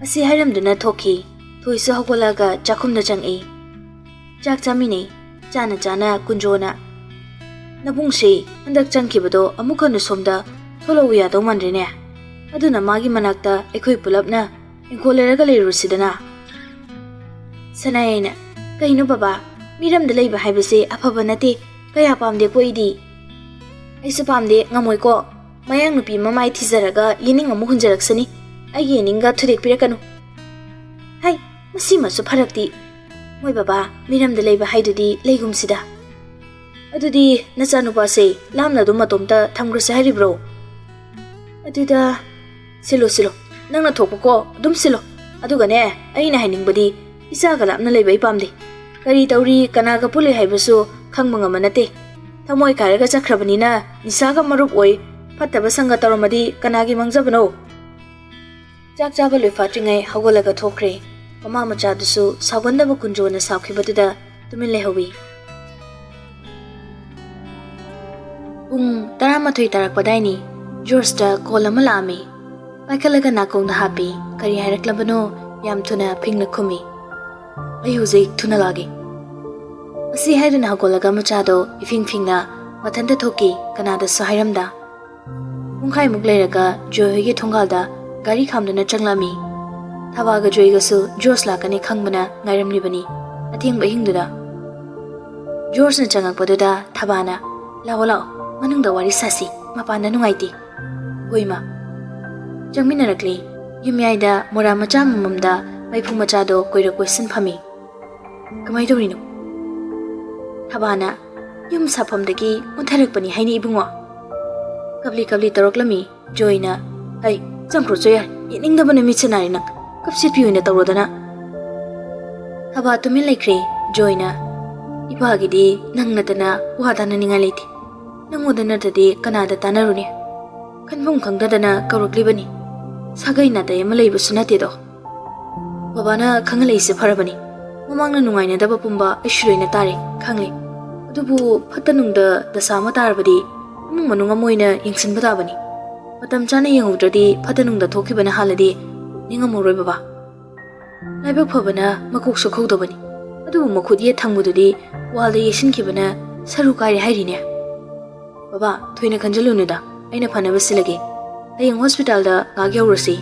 ꯑꯁꯤ ꯍꯥꯏꯔꯝꯗꯨꯅ ꯊꯣꯛꯈꯤ꯫ ꯊꯣꯏꯁꯨ ꯍꯧꯒꯠꯂꯒ ꯆꯥꯛꯈꯨꯝꯗ ꯆꯪꯉꯛꯏ꯫ ꯆꯥꯛ ꯆꯥꯃꯤꯟꯅꯩ꯫ ꯆꯥꯅ ꯆꯥꯅ ꯀꯨꯟꯖꯣꯅ, "ꯅꯕꯨꯡꯁꯤ ꯍꯟꯗꯛ ꯆꯪꯈꯤꯕꯗꯣ ꯑꯃꯨꯛ ꯍꯟꯅ ꯁꯣꯝꯗ ꯊꯣꯛꯂꯛꯎ ꯌꯥꯗꯧ ꯃꯥꯟꯗ꯭ꯔꯦꯅꯦ꯫ ꯑꯗꯨꯅ ꯃꯥꯒꯤ ꯃꯅꯥꯛꯇ ꯑꯩꯈꯣꯏ ꯄꯨꯂꯞꯅ ꯏꯪꯈꯣꯜ ꯂꯩꯔꯒ ꯂꯩꯔꯨꯁꯤꯗꯅ꯫" ꯁꯅꯥꯌꯥꯏꯅ, "ꯀꯩꯅꯣ ꯕꯕꯥ, ꯃꯤꯔꯝꯗ ꯂꯩꯕ ꯍꯥꯏꯕꯁꯦ ꯑꯐꯕ ꯅꯠꯇꯦ, ꯀꯌꯥ ꯄꯥꯝꯗꯦꯀꯣ ꯑꯩꯗꯤ꯫" "ꯑꯩꯁꯨ ꯄꯥꯝꯗꯦ, ꯉꯝꯃꯣꯏꯀꯣ꯫ ꯃꯌꯥꯡ ꯅꯨꯄꯤ ꯃꯃꯥꯏ ꯊꯤꯖꯔꯒ ꯌꯦꯅꯤꯡ ꯑꯃꯨꯛ ꯍꯨꯟꯖꯔꯛꯁꯅꯤ꯫ ꯑꯩꯒꯤ ꯌꯦꯅꯤꯡꯒ ꯊꯨꯗꯦꯛꯄꯤꯔꯛꯀꯅꯨ꯫" "ꯍꯩ, ꯃꯁꯤꯃꯁꯨ ꯐꯔꯛꯇꯤ꯫ ꯃꯣꯏ ꯕꯕꯥ, ꯃꯤꯔꯝꯗ ꯂꯩꯕ ꯍꯥꯏꯗꯨꯗꯤ ꯂꯩꯒꯨꯝꯁꯤꯗ꯫" "ꯑꯗꯨꯗꯤ ꯅꯆꯥꯅꯨꯄꯥꯁꯦ ꯂꯥꯞꯅ ꯑꯗꯨꯝ ꯃꯇꯣꯝꯇ ꯊꯝꯈ꯭ꯔꯁꯦ ꯍꯥꯏꯔꯤꯕ꯭ꯔꯣ?" ꯑꯗꯨꯗ, ꯁꯤꯜꯂꯣ, ꯁꯤꯜꯂꯣ, ꯅꯪꯅ ꯊꯣꯛꯄꯀꯣ ꯑꯗꯨꯝ ꯁꯤꯜꯂꯣ꯫ ꯑꯗꯨꯒꯅꯦ, ꯑꯩꯅ ꯍꯥꯏꯅꯤꯡꯕꯗꯤ, ꯏꯆꯥꯒ ꯂꯥꯞꯅ ꯂꯩꯕ ꯑꯩ ꯄꯥꯝꯗꯦ꯫ ꯀꯔꯤ ꯇꯧꯔꯤ, ꯀꯅꯥꯒ ꯄꯨꯜꯂꯤ ꯍꯥꯏꯕꯁꯨ ꯈꯪꯕ ꯉꯝꯕ ꯅꯠꯇꯦ꯫ ꯊꯃꯣꯏ ꯀꯥꯏꯔꯒ ꯆꯠꯈ꯭ꯔꯕꯅꯤꯅ ꯅꯤꯁꯥꯒ ꯃꯔꯨꯞ ꯑꯣꯏ, ꯐꯠꯇꯕ ꯁꯪꯒ ꯇꯧꯔꯝꯃꯗꯤ ꯀꯅꯥꯒꯤ ꯃꯥꯡꯖꯕꯅꯣ? ꯆꯥꯛ ꯆꯥꯕ ꯂꯣꯏꯐꯥꯠꯇ꯭ꯔꯤꯉꯩ ꯍꯧꯒꯠꯂꯒ ꯊꯣꯛꯈ꯭ꯔꯦ꯫ ꯃꯃꯥ ꯃꯆꯥꯗꯨꯁꯨ ꯁꯥꯎꯒꯟꯗꯕ ꯀꯨꯟꯖꯣꯅ ꯁꯥꯎꯈꯤꯕꯗꯨꯗ ꯇꯨꯃꯤꯟ ꯂꯩꯍꯧꯏ꯫ ꯄꯨꯡ ꯇꯔꯥꯃꯥꯊꯣꯏ ꯇꯥꯔꯛꯄꯗꯥꯏꯅꯤ꯫ ꯖꯣꯔꯖꯇ ꯀꯣꯜ ꯑꯃ ꯂꯥꯛꯑꯝꯃꯤ꯫ ꯄꯥꯏꯈꯠꯂꯒ ꯅꯥꯀꯣꯡꯗ ꯍꯥꯞꯄꯤ꯫ ꯀꯔꯤ ꯍꯥꯏꯔꯛꯂꯕꯅꯣ? ꯌꯥꯝ ꯊꯨꯅ ꯐꯤꯡꯅ ꯈꯨꯝꯃꯤ꯫ "ꯑꯩ ꯍꯧꯖꯤꯛ ꯊꯨꯅ ꯂꯥꯛꯑꯒꯦ꯫" ꯑꯁꯤ ꯍꯥꯏꯗꯨꯅ ꯍꯧꯒꯠꯂꯒ ꯃꯆꯥꯗꯣ ꯏꯐꯤꯡ ꯐꯤꯡꯅ ꯃꯊꯟꯇ ꯊꯣꯛꯈꯤ, ꯀꯅꯥꯗꯁꯨ ꯍꯥꯏꯔꯝꯗ꯫ ꯄꯨꯡꯈꯥꯏꯃꯨꯛ ꯂꯩꯔꯒ ꯖꯣꯏ ꯍꯣꯏꯒꯤ ꯊꯣꯡꯒꯥꯜꯗ ꯒꯥꯔꯤ ꯈꯥꯝꯗꯨꯅ ꯆꯪꯂꯛꯑꯝꯃꯤ꯫ ꯊꯕꯥꯒ ꯖꯣꯏꯒꯁꯨ ꯖꯣꯔꯖ ꯂꯥꯛꯀꯅꯤ ꯈꯪꯕꯅ ꯉꯥꯏꯔꯝꯂꯤꯕꯅꯤ ꯑꯊꯦꯡꯕ ꯑꯍꯤꯡꯗꯨꯗ꯫ ꯖꯣꯔꯖꯅ ꯆꯪꯉꯛꯄꯗꯨꯗ ꯊꯕꯥꯅ, "ꯂꯥꯛꯑꯣ, ꯂꯥꯛꯑꯣ, ꯃꯅꯨꯡꯗ ꯋꯥꯔꯤ ꯁꯥꯁꯤ, ꯃꯄꯥꯟꯗ ꯅꯨꯡꯉꯥꯏꯇꯦ꯫" ꯍꯣꯏ, ꯃꯥ꯫ ꯆꯪꯃꯤꯟꯅꯔꯛꯂꯤ꯫ ꯌꯨꯝꯌꯥꯏꯗ ꯃꯣꯔꯥ ꯃꯆꯥ ꯑꯃꯃꯝꯗ ꯃꯩꯐꯨ ꯃꯆꯥꯗꯣ ꯀꯣꯏꯔ ꯀꯣꯏꯁꯟ ꯐꯝꯃꯤ꯫ "ꯀꯃꯥꯏ ꯇꯧꯔꯤꯅꯣ?" ꯊꯕꯥꯅ, "ꯌꯨꯝ ꯁꯥꯐꯝꯗꯒꯤ ꯑꯣꯟꯊꯔꯛꯄꯅꯤ ꯍꯥꯏꯅꯤ, ꯏꯕꯨꯡꯉꯣ꯫" ꯀꯞꯂꯤ ꯀꯞꯂꯤ ꯇꯧꯔꯛꯂꯝꯃꯤ꯫ ꯖꯣꯏꯅ, "ꯍꯩ, ꯆꯪꯈ꯭ꯔꯣ ꯆꯣ ꯌꯥꯔꯦ, ꯌꯦꯠꯅꯤꯡꯗꯕꯅ ꯃꯤꯠꯁꯦ ꯅꯥꯔꯦ ꯅꯪ, ꯀꯞꯁꯦꯠꯄꯤ ꯑꯣꯏꯅ ꯇꯧꯔꯣꯗꯅ꯫" ꯊꯕꯥ ꯇꯨꯃꯤꯟ ꯂꯩꯈ꯭ꯔꯦ꯫ ꯖꯣꯏꯅ, "ꯏꯄꯥꯒꯤꯗꯤ ꯅꯪ ꯅꯠꯇꯅ ꯋꯥ ꯇꯥꯅꯅꯤꯡꯉꯥꯏ ꯂꯩꯇꯦ꯫ ꯅꯪꯉꯣꯟꯗ ꯅꯠꯇ꯭ꯔꯗꯤ ꯀꯅꯥꯗ ꯇꯥꯅꯔꯨꯅꯤ? ꯈꯟꯐꯝ ꯈꯪꯗꯗꯅ ꯀꯧꯔꯛꯂꯤꯕꯅꯤ꯫ ꯁꯥꯒꯩ ꯅꯥꯇꯩ ꯑꯃ ꯂꯩꯕꯁꯨ ꯅꯠꯇꯦꯗꯣ꯫" "ꯕꯕꯥꯅ ꯈꯪꯍꯜꯂꯛꯏꯁꯦ ꯐꯔꯕꯅꯤ꯫ ꯃꯃꯥꯡꯅ ꯅꯨꯡꯉꯥꯏꯅꯗꯕ ꯄꯨꯝꯕ ꯑꯩꯁꯨ ꯂꯣꯏꯅ ꯇꯥꯔꯦ, ꯈꯪꯂꯦ꯫ ꯑꯗꯨꯕꯨ ꯐꯠꯇ ꯅꯨꯡꯗ ꯗꯁꯥ ꯑꯃ ꯇꯥꯔꯕꯗꯤ ꯏꯃꯨꯡ ꯃꯅꯨꯡ ꯑꯃ ꯑꯣꯏꯅ ꯌꯦꯡꯁꯤꯟꯕ ꯇꯥꯕꯅꯤ꯫ ꯃꯇꯝ ꯆꯥꯅ ꯌꯦꯡꯍꯧꯗ꯭ꯔꯗꯤ ꯐꯠꯇ ꯅꯨꯡꯗ ꯊꯣꯛꯈꯤꯕꯅ ꯍꯥꯜꯂꯗꯤ ꯅꯤꯡꯉꯝꯃꯔꯣꯏ ꯕꯕꯥ꯫ ꯂꯥꯏꯕꯛ ꯐꯕꯅ ꯃꯀꯣꯛ ꯁꯣꯛꯍꯧꯗꯕꯅꯤ꯫ ꯑꯗꯨꯕꯨ ꯃꯈꯨꯠ ꯌꯦꯠ ꯊꯪꯕꯗꯨꯗꯤ ꯋꯥꯜꯗ ꯌꯩꯁꯤꯟꯈꯤꯕꯅ ꯁꯔꯨ ꯀꯥꯏꯔꯦ ꯍꯥꯏꯔꯤꯅꯦ꯫" "ꯕꯕꯥ, ꯊꯣꯏꯅ ꯈꯟꯖꯤꯜꯂꯨꯅꯨꯗ, ꯑꯩꯅ ꯐꯅꯕ ꯁꯤꯜꯂꯒꯦ꯫ ꯍꯌꯦꯡ ꯍꯣꯁꯄꯤꯇꯥꯜꯗ ꯉꯥꯏꯍꯥꯛ ꯌꯧꯔꯨꯁꯤ꯫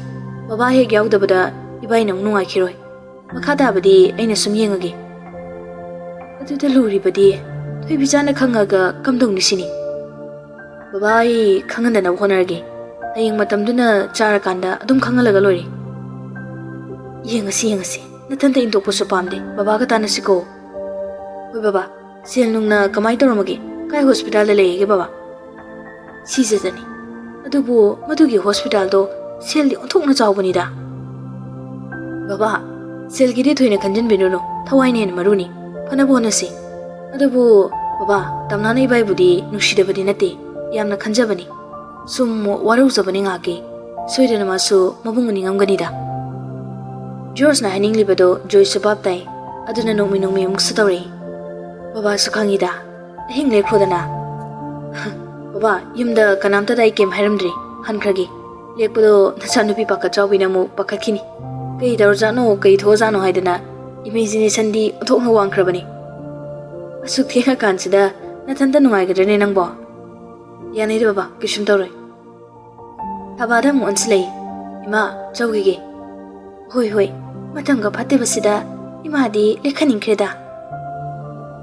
ꯕꯕꯥ ꯍꯦꯛ ꯌꯥꯎꯗꯕꯗ ꯏꯕꯥꯏꯅ ꯑꯃꯨꯛ ꯅꯨꯡꯉꯥꯏꯈꯤꯔꯣꯏ꯫ ꯃꯈꯥ ꯇꯥꯕꯗꯤ ꯑꯩꯅ ꯁꯨꯝ ꯌꯦꯡꯉꯒꯦ꯫" ꯑꯗꯨꯗ ꯂꯨꯔꯤꯕꯗꯤ ꯊꯣꯏꯕꯤꯆꯥꯅ ꯈꯪꯉꯒ ꯀꯝꯗꯧꯅꯤ ꯁꯤꯅꯤ꯫ "ꯕꯕꯥ, ꯑꯩ ꯈꯪꯍꯟꯗꯅꯕ ꯍꯣꯠꯅꯔꯒꯦ꯫ ꯍꯌꯦꯡ ꯃꯇꯝꯗꯨꯅ ꯆꯥꯔꯀꯥꯟꯗ ꯑꯗꯨꯝ ꯈꯪꯍꯜꯂꯒ ꯂꯣꯏꯔꯦ꯫" "ꯌꯦꯡꯉꯁꯤ, ꯌꯦꯡꯉꯁꯤ꯫ ꯅꯊꯟꯇ ꯏꯟꯊꯣꯛꯄꯁꯨ ꯄꯥꯝꯗꯦ꯫ ꯕꯕꯥꯒ ꯇꯥꯟꯅꯁꯤꯀꯣ꯫" "ꯍꯣꯏ ꯕꯕꯥ꯫ ꯁꯦꯜ ꯅꯨꯡꯅ ꯀꯃꯥꯏ ꯇꯧꯔꯝꯃꯒꯦ? ꯀꯥꯏ ꯍꯣꯁꯄꯤꯇꯥꯜꯗ ꯂꯩꯔꯤꯒꯦ ꯕꯕꯥ?" "ꯁꯤꯖꯗꯅꯤ꯫ ꯑꯗꯨꯕꯨ ꯃꯗꯨꯒꯤ ꯍꯣꯁꯄꯤꯇꯥꯜꯗꯣ ꯁꯦꯜꯗꯤ ꯑꯣꯟꯊꯣꯛꯅ ꯆꯥꯎꯕꯅꯤꯗ꯫ ꯕꯕꯥ, ꯁꯦꯜꯒꯤꯗꯤ ꯊꯣꯏꯅ ꯈꯟꯖꯤꯟꯕꯤꯔꯨꯅꯨ, ꯊꯋꯥꯏꯅ ꯍꯦꯟꯅ ꯃꯔꯨꯅꯤ꯫ ꯐꯅꯕ ꯍꯣꯠꯅꯁꯤ꯫ ꯑꯗꯨꯕꯨ ꯕꯕꯥ, ꯇꯝꯅꯥꯅ ꯏꯕꯥꯏꯕꯨꯗꯤ ꯅꯨꯡꯁꯤꯗꯕꯗꯤ ꯅꯠꯇꯦ, ꯌꯥꯝꯅ ꯈꯟꯖꯕꯅꯤ꯫ ꯁꯨꯝ ꯋꯥꯔꯧꯖꯕꯅꯤ ꯉꯥꯏꯍꯥꯛꯀꯤ꯫ ꯁꯣꯏꯗꯅ ꯃꯥꯁꯨ ꯃꯕꯨꯡ ꯎꯅꯤꯡꯉꯝꯒꯅꯤꯗ꯫ ꯖꯣꯔꯖꯅ ꯍꯥꯏꯅꯤꯡꯂꯤꯕꯗꯣ ꯖꯣꯏꯁꯨ ꯚꯥꯞ ꯇꯥꯏ꯫ ꯑꯗꯨꯅ ꯅꯣꯡꯃꯤ ꯅꯣꯡꯃꯤ ꯑꯃꯨꯛꯁꯨ ꯇꯧꯔꯛꯏ꯫ ꯕꯕꯥꯁꯨ ꯈꯪꯉꯤꯗ꯫ ꯑꯍꯤꯡ ꯂꯦꯛꯈ꯭ꯔꯣꯗꯅ꯫ ꯕꯕꯥ, ꯌꯨꯝꯗ ꯀꯅꯥꯝꯇꯗ ꯑꯩ ꯀꯩꯝ ꯍꯥꯏꯔꯝꯗ꯭ꯔꯤ꯫ ꯍꯟꯈ꯭ꯔꯒꯦ꯫ ꯂꯦꯛꯄꯗꯣ ꯅꯆꯥꯅꯨꯄꯤ ꯄꯥꯈꯠ ꯆꯥꯎꯕꯤꯅ ꯑꯃꯨꯛ ꯄꯥꯈꯠꯈꯤꯅꯤ꯫ ꯀꯩ ꯇꯧꯔꯖꯥꯠꯅꯣ, ꯀꯩ ꯊꯣꯛꯑꯖꯥꯠꯅꯣ ꯍꯥꯏꯗꯅ ꯏꯃꯦꯖꯤꯅꯦꯁꯟꯗꯤ ꯑꯣꯟꯊꯣꯛꯅ ꯋꯥꯡꯈ꯭ꯔꯕꯅꯤ꯫ ꯑꯁꯨꯛ ꯊꯦꯡꯉꯀꯥꯟꯁꯤꯗ ꯅꯊꯟꯇ ꯅꯨꯡꯉꯥꯏꯒꯗ꯭ꯔꯅꯦ ꯅꯪꯕꯣ? ꯌꯥꯅꯤꯗ ꯕꯕꯥ, ꯀꯩꯁꯨꯝ ꯇꯧꯔꯣꯏ꯫ ꯊꯕꯥꯗ ꯑꯃꯨꯛ ꯑꯣꯟꯁꯤꯜꯂꯛꯏ꯫ ꯏꯃꯥ, ꯆꯧꯈꯤꯒꯦ꯫ ꯍꯣꯏ, ꯍꯣꯏ, ꯃꯇꯝꯒ ꯐꯠꯇꯕꯁꯤꯗ ꯏꯃꯥꯗꯤ ꯂꯦꯛꯍꯟꯅꯤꯡꯈ꯭ꯔꯦꯗ꯫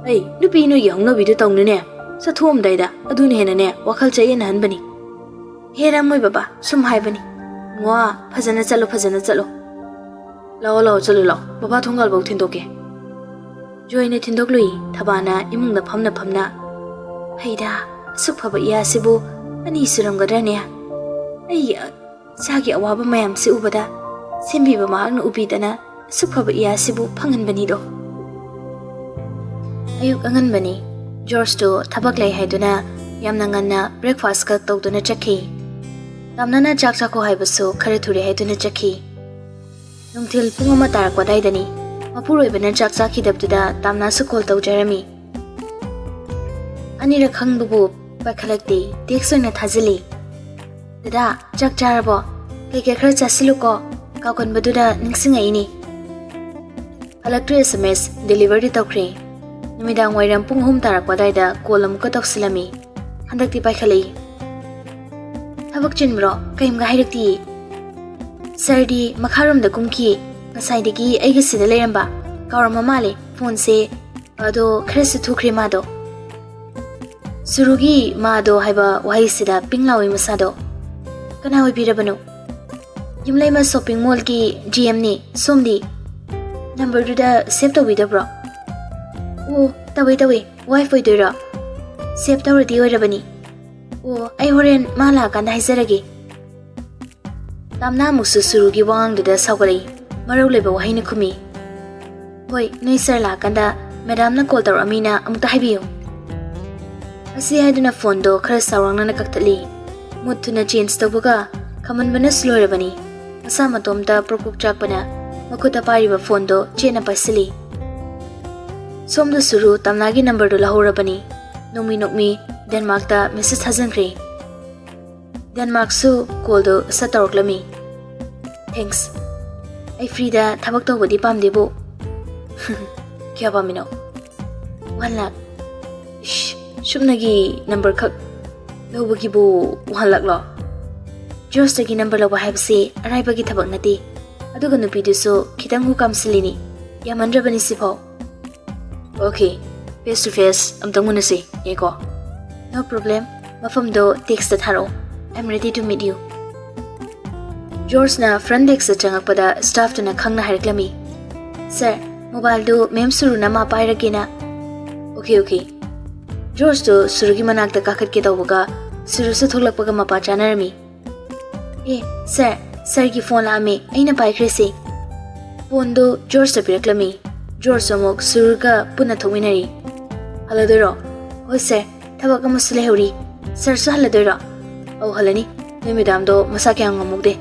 ꯑꯩ, ꯅꯨꯄꯤ ꯅꯣꯏꯒꯤ ꯍꯧꯅꯕꯤꯗꯨ ꯇꯧꯅꯨꯅꯦ꯫ ꯆꯠꯊꯣꯛꯑꯝꯗꯥꯏꯗ ꯑꯗꯨꯅ ꯍꯦꯟꯅꯅꯦ ꯋꯥꯈꯜ ꯆꯌꯦꯠꯅꯍꯟꯕꯅꯤ꯫ ꯍꯦꯔꯥ, ꯃꯣꯏ ꯕꯕꯥ ꯁꯨꯝ ꯍꯥꯏꯕꯅꯤ꯫ ꯃꯋꯥ, ꯐꯖꯅ ꯆꯠꯂꯣ, ꯐꯖꯅ ꯆꯠꯂꯣ꯫ ꯂꯥꯛꯑꯣ, ꯂꯥꯛꯑꯣ, ꯆꯠꯂꯨ ꯂꯥꯛꯑꯣ, ꯕꯕꯥ ꯊꯣꯡꯒꯥꯜꯐꯥꯎ ꯊꯤꯟꯗꯣꯛꯀꯦ꯫ ꯖꯣꯏꯅ ꯊꯤꯟꯗꯣꯛꯂꯨꯏ꯫ ꯊꯕꯥꯅ ꯏꯃꯨꯡꯗ ꯐꯝꯅ ꯐꯝꯅ, "ꯍꯩꯗꯥ, ꯑꯁꯨꯛ ꯐꯕ ꯏꯌꯥꯁꯤꯕꯨ ꯑꯅꯤ ꯁꯨꯔꯝꯒꯗ꯭ꯔꯅꯦ? ꯑꯩꯒꯤ ꯏꯆꯥꯒꯤ ꯑꯋꯥꯕ ꯃꯌꯥꯝꯁꯤ ꯎꯕꯗ ꯁꯦꯝꯕꯤꯕ ꯃꯍꯥꯛꯅ ꯎꯕꯤꯗꯅ ꯑꯁꯨꯛ ꯐꯕ ꯏꯌꯥꯁꯤꯕꯨ ꯐꯪꯍꯟꯕꯅꯤꯗꯣ"꯫ ꯑꯌꯨꯛ ꯑꯉꯟꯕꯅꯤ꯫ ꯖꯣꯔꯖꯇꯨ ꯊꯕꯛ ꯂꯩ ꯍꯥꯏꯗꯨꯅ ꯌꯥꯝꯅ ꯉꯟꯅ ꯕ꯭ꯔꯦꯛꯐꯥꯁ ꯈꯛ ꯇꯧꯗꯨꯅ ꯆꯠꯈꯤ꯫ ꯇꯥꯝꯅꯅ ꯆꯥꯛ ꯆꯥꯈꯣ ꯍꯥꯏꯕꯁꯨ ꯈꯔ ꯊꯨꯔꯦ ꯍꯥꯏꯗꯨꯅ ꯆꯠꯈꯤ꯫ ꯅꯨꯡꯊꯤꯜ ꯄꯨꯡ ꯑꯃ ꯇꯥꯔꯛꯄ ꯑꯗꯥꯏꯗꯅꯤ꯫ ꯃꯄꯨꯔꯣꯏꯕꯅ ꯆꯥꯛ ꯆꯥꯈꯤꯗꯕꯗꯨꯗ ꯇꯥꯝꯅꯥꯁꯨ ꯀꯣꯜ ꯇꯧꯖꯔꯝꯃꯤ꯫ ꯑꯅꯤꯔꯛ ꯈꯪꯕꯕꯨ ꯄꯥꯏꯈꯠꯂꯛꯇꯦ, ꯇꯦꯛꯁ ꯑꯣꯏꯅ ꯊꯥꯖꯤꯜꯂꯤ꯫ "ꯗꯗꯥ, ꯆꯥꯛ ꯆꯥꯔꯕꯣ? ꯀꯩꯀꯩ ꯈꯔ ꯆꯥꯁꯤꯜꯂꯨꯀꯣ, ꯀꯥꯎꯒꯟꯕꯗꯨꯗ ꯅꯤꯡꯁꯤꯡꯉꯛꯏꯅꯤ"꯫ ꯍꯜꯂꯛꯇ꯭ꯔꯤ꯫ ꯑꯦꯁ ꯑꯦꯝ ꯑꯦꯁ ꯗꯦꯂꯤꯚꯔꯗꯤ ꯇꯧꯈ꯭ꯔꯦ꯫ ꯅꯨꯃꯤꯗꯥꯡ ꯋꯥꯏꯔꯝ ꯄꯨꯡ ꯑꯍꯨꯝ ꯇꯥꯔꯛꯄ ꯑꯗꯥꯏꯗ ꯀꯣꯜ ꯑꯃꯨꯛꯀ ꯇꯧꯁꯤꯜꯂꯝꯃꯤ꯫ ꯍꯟꯗꯛꯇꯤ ꯄꯥꯏꯈꯠꯂꯛꯏ꯫ "ꯊꯕꯛ ꯆꯤꯟꯕ꯭ꯔꯣ? ꯀꯩꯝꯒ ꯍꯥꯏꯔꯛꯇꯤꯌꯦ꯫ ꯁꯥꯔꯗꯤ ꯃꯈꯥꯔꯣꯝꯗ ꯀꯨꯝꯈꯤ꯫ ꯉꯁꯥꯏꯗꯒꯤ ꯑꯩꯒ ꯁꯤꯗ ꯂꯩꯔꯝꯕ꯫ ꯀꯥꯎꯔꯝꯃ ꯃꯥꯜꯂꯦ ꯐꯣꯟꯁꯦ꯫ ꯑꯗꯣ ꯈꯔꯁꯨ ꯊꯨꯈ꯭ꯔꯦ ꯃꯥꯗꯣ"꯫ ꯁꯨꯔꯨꯒꯤ "ꯃꯥꯗꯣ" ꯍꯥꯏꯕ ꯋꯥꯍꯩꯁꯤꯗ ꯄꯤꯡ ꯂꯥꯎꯏ ꯃꯁꯥꯗꯣ꯫ "ꯀꯅꯥ ꯑꯣꯏꯕꯤꯔꯕꯅꯣ?" "ꯌꯨꯝꯂꯩꯃ ꯁꯣꯞꯄꯤꯡ ꯃꯣꯜꯒꯤ ꯖꯤ ꯑꯦꯝꯅꯤ꯫ ꯁꯣꯝꯗꯤ? ꯅꯝꯕꯔꯗꯨꯗ ꯁꯦꯚ ꯇꯧꯕꯤꯗꯕ꯭ꯔꯣ?" "ꯑꯣ, ꯇꯧꯋꯦ, ꯇꯧꯋꯦ꯫ ꯋꯥꯏꯐ ꯑꯣꯏꯗꯣꯏꯔꯣ?" "ꯁꯦꯚ ꯇꯧꯔꯗꯤ ꯑꯣꯏꯔꯕꯅꯤ"꯫ ꯑꯣ, ꯑꯩ ꯍꯣꯔꯦꯟ ꯃꯥ ꯂꯥꯛꯑꯀꯥꯟꯗ ꯍꯥꯏꯖꯔꯒꯦ꯫ ꯇꯥꯝꯅꯥ ꯑꯃꯨꯛꯁꯨ ꯁꯨꯔꯨꯒꯤ ꯋꯥꯉꯥꯡꯗꯨꯗ ꯁꯥꯎꯒꯠꯂꯛꯏ꯫ ꯃꯔꯧ ꯂꯩꯕ ꯋꯥꯍꯩꯅ ꯈꯨꯝꯃꯤ꯫ "ꯍꯣꯏ, ꯅꯣꯏ ꯁꯥꯔ ꯂꯥꯛꯑꯀꯥꯟꯗ ꯃꯦꯗꯥꯝꯅ ꯀꯣꯜ ꯇꯧꯔꯛꯑꯃꯤꯅ ꯑꯃꯨꯛꯇ ꯍꯥꯏꯕꯤꯌꯨ"꯫ ꯑꯁꯤ ꯍꯥꯏꯗꯨꯅ ꯐꯣꯟꯗꯣ ꯈꯔ ꯆꯥꯎꯔꯥꯛꯅꯅ ꯀꯛꯊꯠꯂꯤ꯫ ꯃꯨꯠ ꯊꯨꯅ ꯆꯦꯟꯖ ꯇꯧꯕꯒ ꯈꯝꯍꯟꯕꯅꯁꯨ ꯂꯣꯏꯔꯕꯅꯤ꯫ ꯃꯁꯥ ꯃꯇꯣꯝꯇ ꯄ꯭ꯔꯣꯛ ꯄ꯭ꯔꯣꯛ ꯆꯥꯛꯄꯅ ꯃꯈꯨꯠꯇ ꯄꯥꯏꯔꯤꯕ ꯐꯣꯟꯗꯣ ꯆꯦꯠꯅ ꯄꯥꯏꯁꯤꯜꯂꯤ꯫ ꯁꯣꯝꯗ ꯁꯨꯔꯨ ꯇꯥꯝꯅꯥꯒꯤ ꯅꯝꯕꯔꯗꯨ ꯂꯧꯍꯧꯔꯕꯅꯤ꯫ ꯅꯣꯡꯃꯤ ꯅꯣꯡꯃꯤ ꯗꯦꯟꯃꯥꯔꯛꯇ ꯃꯦꯁꯦꯖ ꯊꯥꯖꯤꯟꯈ꯭ꯔꯦ꯫ ꯗꯦꯟꯃꯥꯔꯛꯁꯨ ꯀꯣꯜꯗꯨ ꯁꯠ ꯇꯧꯔꯛꯂꯝꯃꯤ꯫ "ꯊꯦꯡꯛꯁ꯫ ꯑꯩ ꯐ꯭ꯔꯤꯗ ꯊꯕꯛ ꯇꯧꯕꯗꯤ ꯄꯥꯝꯗꯦꯕꯨ"꯫ "ꯀꯌꯥ ꯄꯥꯝꯃꯤꯅꯣ?" "ꯋꯥꯟ ꯂꯥꯛ"꯫ "ꯏꯁ, ꯁꯨꯞꯅꯒꯤ ꯅꯝꯕꯔ ꯈꯛ ꯂꯧꯕꯒꯤꯕꯨ ꯋꯥꯟ ꯂꯥꯛꯂꯣ? ꯖꯣꯔꯖꯇꯒꯤ ꯅꯝꯕꯔ ꯂꯧꯕ ꯍꯥꯏꯕꯁꯤ ꯑꯔꯥꯏꯕꯒꯤ ꯊꯕꯛ ꯅꯠꯇꯦ꯫ ꯑꯗꯨꯒ ꯅꯨꯄꯤꯗꯨꯁꯨ ꯈꯤꯇꯪ ꯍꯨ ꯀꯥꯝꯁꯤꯜꯂꯤꯅꯤ꯫ ꯌꯥꯝꯃꯟꯗ꯭ꯔꯕꯅꯤ ꯁꯤꯐꯥꯎ"꯫ "ꯑꯣꯀꯦ, ꯐꯦꯁ ꯇꯨ ꯐꯦꯁ ꯑꯝꯇꯪ ꯎꯅꯁꯤ, ꯌꯥꯏꯀꯣ?" "No problem. ꯃꯐꯝꯗꯣ ꯇꯦꯛꯁꯇ ꯊꯥꯔꯛꯑꯣ꯫ I am ready to meet you." ꯖꯣꯔꯖꯅ ꯐ꯭ꯔꯟ ꯗꯦꯛꯁꯇ ꯆꯪꯉꯛꯄꯗ ꯁ꯭ꯇꯥꯐꯇꯨꯅ ꯈꯪꯅ ꯍꯥꯏꯔꯛꯂꯝꯃꯤ꯫ "ꯁꯥꯔ, ꯃꯣꯕꯥꯏꯜꯗꯨ ꯃꯦꯝ ꯁꯨꯔꯨꯅ ꯃꯥ ꯄꯥꯏꯔꯒꯦꯅ"꯫ "Okay, okay". ꯖꯣꯔꯖꯇꯨ ꯁꯨꯔꯨꯒꯤ ꯃꯅꯥꯛꯇ ꯀꯥꯈꯠꯀꯦ ꯇꯧꯕꯒ ꯁꯨꯔꯨꯁꯨ ꯊꯣꯛꯂꯛꯄꯒ ꯃꯄꯥ ꯆꯥꯅꯔꯝꯃꯤ꯫ "ꯑꯦ, ꯁꯥꯔ, ꯁꯥꯔꯒꯤ ꯐꯣꯟ ꯂꯥꯛꯑꯝꯃꯤ, ꯑꯩꯅ ꯄꯥꯏꯈ꯭ꯔꯦꯁꯦ"꯫ ꯐꯣꯟꯗꯨ ꯖꯣꯔꯖꯇ ꯄꯤꯔꯛꯂꯝꯃꯤ꯫ ꯖꯣꯔꯖ ꯑꯃꯨꯛ ꯁꯨꯔꯨꯒ ꯄꯨꯟꯅ ꯊꯣꯛꯃꯤꯟꯅꯔꯤ꯫ "ꯍꯜꯂꯗꯣꯏꯔꯣ?" "ꯍꯣꯏ ꯁꯥꯔ, ꯊꯕꯛ ꯑꯃꯁꯨ ꯂꯩꯍꯧꯔꯤ꯫ ꯁꯥꯔꯁꯨ ꯍꯜꯂꯗꯣꯏꯔꯣ?" "ꯑꯧ, ꯍꯜꯂꯅꯤ꯫ ꯅꯣꯏ ꯃꯦꯗꯥꯝꯗꯣ ꯃꯁꯥ ꯀꯌꯥ ꯉꯝꯃꯧꯗꯦ꯫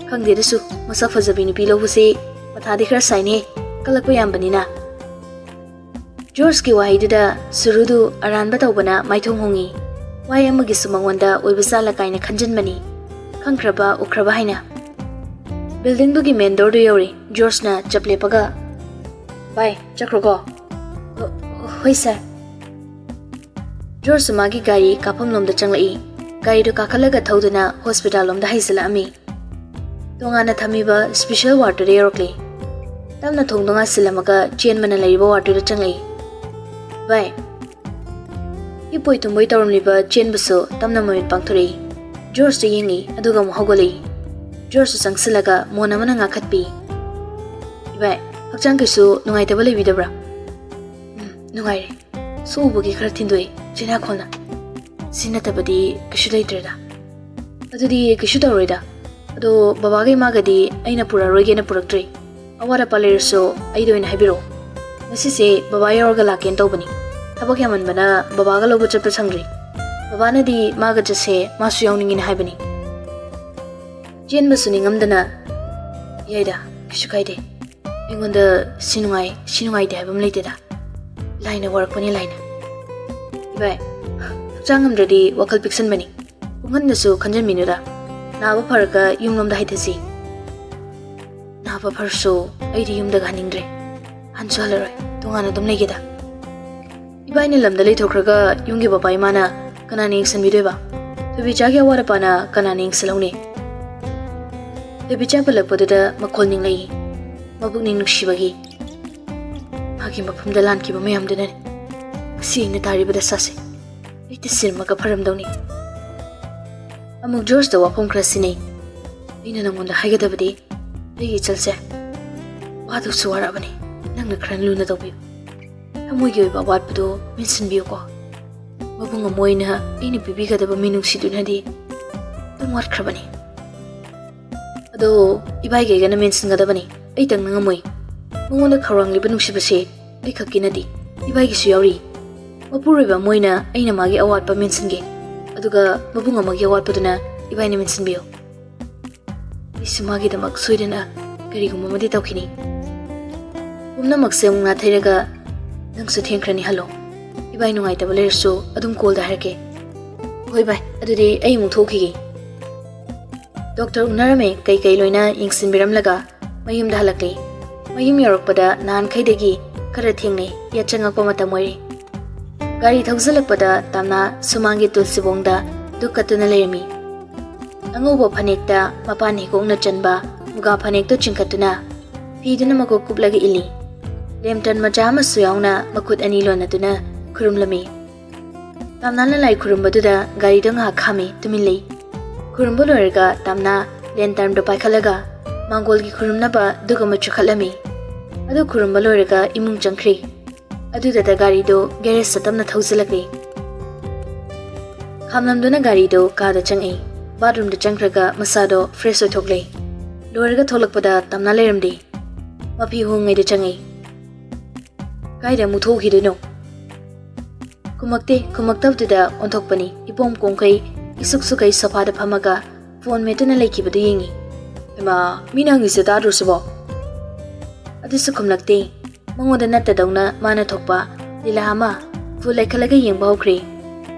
ꯈꯪꯗꯦꯗꯁꯨ, ꯃꯁꯛ ꯐꯖꯕꯤ ꯅꯨꯄꯤ ꯂꯧꯕꯁꯤ ꯃꯊꯥꯗꯤ ꯈꯔ ꯁꯥꯏꯅꯦ, ꯀꯜꯂꯛꯄ ꯌꯥꯝꯕꯅꯤꯅ"꯫ ꯖꯣꯔꯖꯀꯤ ꯋꯥꯍꯩꯗꯨꯗ ꯁꯨꯔꯨꯗꯨ ꯑꯔꯥꯟꯕ ꯇꯧꯕꯅ ꯃꯥꯏꯊꯣꯡ ꯍꯣꯡꯉꯤ꯫ ꯋꯥꯍꯩ ꯑꯃꯒꯤꯁꯨ ꯃꯉꯣꯟꯗ ꯑꯣꯏꯕ ꯖꯥꯠꯂ ꯀꯥꯏꯅ ꯈꯟꯖꯟꯕꯅꯤ꯫ ꯈꯪꯈ꯭ꯔꯕ ꯎꯈ꯭ꯔꯕ ꯍꯥꯏꯅ꯫ ꯕꯤꯜꯗꯤꯡꯗꯨꯒꯤ ꯃꯦꯟ ꯗꯣꯔꯗꯨ ꯌꯧꯔꯦ꯫ ꯖꯣꯔꯖꯅ ꯆꯞ ꯂꯦꯞꯄꯒ, "ꯚꯥꯏ, ꯆꯠꯈ꯭ꯔꯣꯀꯣ"꯫ "ꯍꯣ-, ꯍꯣꯏ ꯁꯥꯔ"꯫ ꯖꯣꯔꯖꯁꯨ ꯃꯥꯒꯤ ꯒꯥꯔꯤ ꯀꯥꯐꯝꯂꯣꯝꯗ ꯆꯪꯂꯛꯏ꯫ ꯒꯥꯔꯤꯗꯨ ꯀꯥꯈꯠꯂꯒ ꯊꯧꯗꯨꯅ ꯍꯣꯁꯄꯤꯇꯥꯜ ꯂꯣꯝꯗ ꯍꯥꯏꯖꯤꯜꯂꯛꯑꯝꯃꯤ꯫ ꯇꯣꯉꯥꯟꯅ ꯊꯝꯃꯤꯕ ꯁ꯭ꯄꯤꯁꯦꯜ ꯋꯥꯔꯗꯇꯨꯗ ꯌꯧꯔꯛꯂꯤ꯫ ꯇꯞꯅ ꯊꯣꯡꯗꯣ ꯉꯥꯁꯤꯜꯂꯝꯃꯒ ꯆꯦꯟꯕꯅ ꯂꯩꯔꯤꯕ ꯋꯥꯔꯗꯇꯨꯗ ꯆꯪꯂꯛꯏ꯫ "ꯚꯥꯏ"꯫ ꯍꯤꯞꯄꯣꯏ ꯇꯨꯝꯕꯣꯏ ꯇꯧꯔꯝꯂꯤꯕ ꯆꯦꯟꯕꯁꯨ ꯇꯞꯅ ꯃꯃꯤꯠ ꯄꯥꯡꯊꯣꯔꯛꯏ꯫ ꯖꯣꯔꯖꯇ ꯌꯦꯡꯉꯤ, ꯑꯗꯨꯒ ꯑꯃꯨꯛ ꯍꯧꯒꯠꯂꯛꯏ꯫ ꯖꯣꯔꯖꯁꯨ ꯆꯪꯁꯤꯜꯂꯒ ꯃꯣꯟ ꯑꯃꯅ ꯉꯥꯈꯠꯄꯤ꯫ "ꯏꯚꯥꯏ, ꯍꯛꯆꯥꯡ ꯀꯩꯁꯨ ꯅꯨꯡꯉꯥꯏꯇꯕ ꯂꯩꯕꯤꯗꯕ꯭ꯔꯥ?" "ꯎꯝ, ꯅꯨꯡꯉꯥꯏꯔꯦ꯫ ꯁꯣꯛꯎꯕꯒꯤ ꯈꯔ ꯊꯤꯟꯗꯣꯛꯏ, ꯆꯤꯟꯌꯥꯈꯣꯜꯅ"꯫ ꯁꯤ ꯅꯠꯇꯕꯗꯤ ꯀꯩꯁꯨ ꯂꯩꯇ꯭ꯔꯦꯗ꯫ ꯑꯗꯨꯗꯤ ꯀꯩꯁꯨ ꯇꯧꯔꯣꯏꯗ꯫ ꯑꯗꯣ ꯕꯕꯥꯒ ꯏꯃꯥꯒꯗꯤ ꯑꯩꯅ ꯄꯨꯔꯛꯑꯔꯣꯏꯒꯦꯅ ꯄꯨꯔꯛꯇ꯭ꯔꯤ꯫ ꯑꯋꯥꯠ ꯑꯄꯥ ꯂꯩꯔꯁꯨ ꯑꯩꯗ ꯑꯣꯏꯅ ꯍꯥꯏꯕꯤꯔꯛꯑꯣ꯫ ꯉꯁꯤꯁꯦ ꯕꯕꯥ ꯌꯥꯎꯔꯒ ꯂꯥꯛꯀꯦꯅ ꯇꯧꯕꯅꯤ꯫ ꯊꯕꯛ ꯌꯥꯝꯃꯟꯕꯅ ꯕꯕꯥꯒ ꯂꯧꯕ ꯆꯠꯄ ꯁꯪꯗ꯭ꯔꯤ꯫ ꯕꯕꯥꯅꯗꯤ ꯃꯥꯒ ꯆꯠꯁꯦ, ꯃꯥꯁꯨ ꯌꯥꯎꯅꯤꯡꯉꯤꯅ ꯍꯥꯏꯕꯅꯤ꯫ ꯆꯦꯟꯕꯁꯨ ꯅꯤꯡꯉꯝꯗꯅ, "ꯌꯥꯏꯗ, ꯀꯩꯁꯨ ꯀꯥꯏꯗꯦ꯫ ꯑꯩꯉꯣꯟꯗ ꯁꯤ ꯅꯨꯡꯉꯥꯏ, ꯁꯤ ꯅꯨꯡꯉꯥꯏꯇꯦ ꯍꯥꯏꯕ ꯑꯃ ꯂꯩꯇꯦꯗ꯫ ꯂꯥꯏꯅ ꯋꯥꯔꯛꯄꯅꯤ, ꯂꯥꯏꯅ꯫" ꯏꯕꯥꯏ, ꯍꯛꯆꯥꯡ ꯉꯝꯗ꯭ꯔꯗꯤ ꯋꯥꯈꯜ ꯄꯤꯛꯁꯟꯕꯅꯤ꯫ ꯄꯨꯡꯍꯟꯗꯁꯨ ꯈꯟꯖꯟꯕꯤꯅꯨꯗ꯫ ꯅꯥꯕ ꯐꯔꯒ ꯌꯨꯝꯂꯣꯝꯗ ꯍꯥꯏꯊꯁꯤ꯫ ꯅꯥꯕ ꯐꯔꯁꯨ ꯑꯩꯗꯤ ꯌꯨꯝꯗꯒ ꯍꯟꯅꯤꯡꯗ꯭ꯔꯦ꯫ ꯍꯟꯁꯨ ꯍꯜꯂꯔꯣꯏ, ꯇꯣꯉꯥꯟꯅ ꯑꯗꯨꯝ ꯂꯩꯒꯦꯗ꯫ ꯏꯕꯥꯏꯅ ꯂꯝꯗ ꯂꯩꯊꯣꯛꯈ꯭ꯔꯒ ꯌꯨꯝꯒꯤ ꯕꯕꯥ ꯏꯃꯥꯅ ꯀꯅꯥꯅ ꯌꯦꯡꯁꯤꯟꯕꯤꯗꯣꯏꯕ? ꯊꯣꯏꯕꯤꯆꯥꯒꯤ ꯑꯋꯥꯠ ꯑꯄꯥꯅ ꯀꯅꯥꯅ ꯌꯦꯡꯁꯤꯜꯍꯧꯅꯤ? ꯊꯣꯏꯕꯤꯆꯥ ꯄꯜꯂꯛꯄꯗꯨꯗ ꯃꯈꯣꯜ ꯅꯤꯡꯂꯛꯏ꯫ ꯃꯄꯨꯛꯅꯤꯡ ꯅꯨꯡꯁꯤꯕꯒꯤ꯫ ꯃꯥꯒꯤ ꯃꯐꯝꯗ ꯂꯥꯟꯈꯤꯕ ꯃꯌꯥꯝꯗꯨꯅꯅꯦ ꯉꯁꯤ ꯑꯩꯅ ꯇꯥꯔꯤꯕ ꯗꯁꯥꯁꯦ꯫ ꯑꯩ ꯇꯁꯦꯡꯃꯛꯀ ꯐꯔꯝꯗꯧꯅꯤ꯫ ꯑꯃꯨꯛ ꯖꯣꯔꯖꯇ ꯋꯥꯐꯝ ꯈꯔ ꯁꯤꯟꯅꯩ꯫ ꯑꯩꯅ ꯅꯪꯉꯣꯟꯗ ꯍꯥꯏꯒꯗꯕꯗꯤ ꯑꯩꯒꯤ ꯏꯆꯜꯁꯦ ꯋꯥꯗꯧꯁꯨ ꯋꯥꯔꯛꯑꯕꯅꯤ꯫ ꯅꯪꯅ ꯈꯔ ꯂꯨꯅ ꯇꯧꯕꯤꯌꯨ꯫ ꯊꯃꯣꯏꯒꯤ ꯑꯣꯏꯕ ꯑꯋꯥꯠꯄꯗꯨ ꯃꯦꯟꯁꯤꯟꯕꯤꯌꯨꯀꯣ꯫ ꯃꯕꯨꯡ ꯑꯃ ꯑꯣꯏꯅ ꯑꯩꯅ ꯄꯤꯕꯤꯒꯗꯕ ꯃꯤꯅꯨꯡꯁꯤꯗꯨꯅꯗꯤ ꯑꯗꯨꯝ ꯋꯥꯠꯈ꯭ꯔꯕꯅꯤ꯫ ꯑꯗꯣ ꯏꯕꯥꯏꯒ ꯑꯩꯒꯅ ꯃꯦꯟꯁꯤꯟꯒꯗꯕꯅꯤ꯫ ꯑꯩꯇꯪꯅ ꯉꯝꯃꯣꯏ꯫ ꯃꯉꯣꯟꯗ ꯈꯧꯔꯥꯡꯂꯤꯕ ꯅꯨꯡꯁꯤꯕꯁꯦ ꯑꯩꯈꯛꯀꯤ ꯅꯠꯇꯦ, ꯏꯕꯥꯏꯒꯤꯁꯨ ꯌꯥꯎꯔꯤ꯫ ꯃꯄꯨꯔꯣꯏꯕ ꯑꯃ ꯑꯣꯏꯅ ꯑꯩꯅ ꯃꯥꯒꯤ ꯑꯋꯥꯠꯄ ꯃꯦꯟꯁꯤꯟꯒꯦ, ꯑꯗꯨꯒ ꯃꯕꯨꯡ ꯑꯃꯒꯤ ꯑꯋꯥꯠꯄꯗꯨꯅ ꯏꯕꯥꯏꯅ ꯃꯦꯟꯁꯤꯟꯕꯤꯌꯨ꯫ ꯑꯩꯁꯨ ꯃꯥꯒꯤꯗꯃꯛ ꯁꯣꯏꯗꯅ ꯀꯔꯤꯒꯨꯝꯕ ꯑꯃꯗꯤ ꯇꯧꯈꯤꯅꯤ꯫ ꯄꯨꯝꯅꯃꯛꯁꯦ ꯑꯃꯨꯛ ꯅꯥꯊꯩꯔꯒ ꯅꯪꯁꯨ ꯊꯦꯡꯈ꯭ꯔꯅꯤ, ꯍꯜꯂꯣ꯫ ꯏꯕꯥꯏ ꯅꯨꯡꯉꯥꯏꯇꯕ ꯂꯩꯔꯁꯨ ꯑꯗꯨꯝ ꯀꯣꯜꯗ ꯍꯥꯏꯔꯛꯀꯦ꯫ ꯍꯣꯏ ꯚꯥꯏ, ꯑꯗꯨꯗꯤ ꯑꯩ ꯑꯃꯨꯛ ꯊꯣꯛꯈꯤꯒꯦ꯫ ꯗꯣꯛꯇꯔ ꯎꯅꯔꯝꯃꯦ, ꯀꯩꯀꯩ ꯂꯣꯏꯅ ꯌꯦꯡꯁꯤꯟꯕꯤꯔꯝꯂꯒ ꯃꯌꯨꯝꯗ ꯍꯜꯂꯛꯂꯦ꯫ ꯃꯌꯨꯝ ꯌꯧꯔꯛꯄꯗ ꯅꯍꯥꯟꯈꯩꯗꯒꯤ ꯈꯔ ꯊꯦꯡꯅꯩ, ꯌꯥꯠ ꯆꯪꯉꯛꯄ ꯃꯇꯝ ꯑꯣꯏꯔꯦ꯫ ꯒꯥꯔꯤ ꯊꯧꯖꯤꯜꯂꯛꯄꯗ ꯇꯥꯝꯅꯥ ꯁꯨꯃꯥꯡꯒꯤ ꯇꯨꯜꯁꯤꯕꯣꯡꯗ ꯗꯨꯛ ꯀꯠꯇꯨꯅ ꯂꯩꯔꯝꯃꯤ꯫ ꯑꯉꯧꯕ ꯐꯅꯦꯛꯇ ꯃꯄꯥꯟ ꯍꯤꯒꯣꯛꯅ ꯆꯟꯕ ꯃꯨꯒꯥ ꯐꯅꯦꯛꯇꯣ ꯆꯤꯡꯈꯠꯇꯨꯅ ꯐꯤꯗꯨꯅ ꯃꯀꯣꯛ ꯀꯨꯞꯂꯒ ꯏꯜꯂꯤ꯫ ꯂꯦꯝꯇꯟ ꯃꯆꯥ ꯑꯃꯁꯨ ꯌꯥꯎꯅ ꯃꯈꯨꯠ ꯑꯅꯤ ꯂꯣꯟꯅꯗꯨꯅ ꯈꯨꯔꯨꯝꯂꯝꯃꯤ꯫ ꯇꯥꯝꯅꯥꯅ ꯂꯥꯏ ꯈꯨꯔꯨꯝꯕꯗꯨꯗ ꯒꯥꯔꯤꯗꯣ ꯉꯥꯏꯍꯥꯛ ꯈꯥꯝꯃꯤ, ꯇꯨꯃꯤꯟ ꯂꯩ꯫ ꯈꯨꯔꯨꯝꯕ ꯂꯣꯏꯔꯒ ꯇꯥꯝꯅꯥ ꯂꯦꯟꯇꯔꯟꯗꯣ ꯄꯥꯏꯈꯠꯂꯒ ꯃꯥꯡꯒꯣꯜꯒꯤ ꯈꯨꯔꯨꯝꯅꯕ ꯗꯨꯛ ꯑꯃ ꯆꯨꯈꯠꯂꯝꯃꯤ꯫ ꯑꯗꯨ ꯈꯨꯔꯨꯝꯕ ꯂꯣꯏꯔꯒ ꯏꯃꯨꯡ ꯆꯪꯈ꯭ꯔꯤ꯫ ꯑꯗꯨꯗꯇ ꯒꯥꯔꯤꯗꯨ ꯒꯦꯔꯦꯖꯇ ꯇꯞꯅ ꯊꯧꯖꯤꯜꯂꯛꯂꯤ꯫ ꯊꯝꯂꯝꯗꯨꯅ ꯒꯥꯔꯤꯗꯨ ꯀꯥꯗ ꯆꯪꯉꯛꯏ꯫ ꯕꯥꯠꯔꯨꯝꯗ ꯆꯪꯈ꯭ꯔꯒ ꯃꯁꯥꯗꯣ ꯐ꯭ꯔꯦꯁ ꯑꯣꯏꯊꯣꯛꯂꯦ꯫ ꯂꯣꯏꯔꯒ ꯊꯣꯛꯂꯛꯄꯗ ꯇꯝꯅꯥ ꯂꯩꯔꯝꯗꯦ꯫ ꯃꯐꯤ ꯍꯣꯡꯉꯩꯗ ꯆꯪꯉꯛꯏ꯫ "ꯀꯥꯏꯗ ꯑꯃꯨꯛ ꯊꯣꯛꯈꯤꯗꯣꯏꯅꯣ?" ꯈꯨꯝꯃꯛꯇꯦ꯫ ꯈꯨꯝꯃꯛꯇꯕꯗꯨꯗ ꯑꯣꯟꯊꯣꯛꯄꯅꯤ꯫ ꯏꯄꯣꯝ ꯀꯣꯡꯈꯩ ꯏꯁꯨꯛ ꯁꯨꯛꯈꯩ ꯁꯣꯐꯥꯗ ꯐꯝꯃꯒ ꯐꯣꯟ ꯃꯦꯠꯇꯨꯅ ꯂꯩꯈꯤꯕꯗꯨ ꯌꯦꯡꯉꯤ꯫ "ꯍꯩꯃꯥ, ꯃꯤꯅ ꯍꯪꯉꯤꯁꯦ ꯇꯥꯗ꯭ꯔꯣ ꯁꯤꯕꯣ?" ꯑꯗꯨꯁꯨ ꯈꯨꯝꯂꯛꯇꯦ꯫ ꯃꯉꯣꯟꯗ ꯅꯠꯇꯗꯧꯅ ꯃꯥꯅ ꯊꯣꯛꯄ ꯂꯤꯂꯥ ꯑꯃ ꯐꯨꯜ ꯂꯩꯈꯠꯂꯒ ꯌꯦꯡꯕ ꯍꯧꯈ꯭ꯔꯦ꯫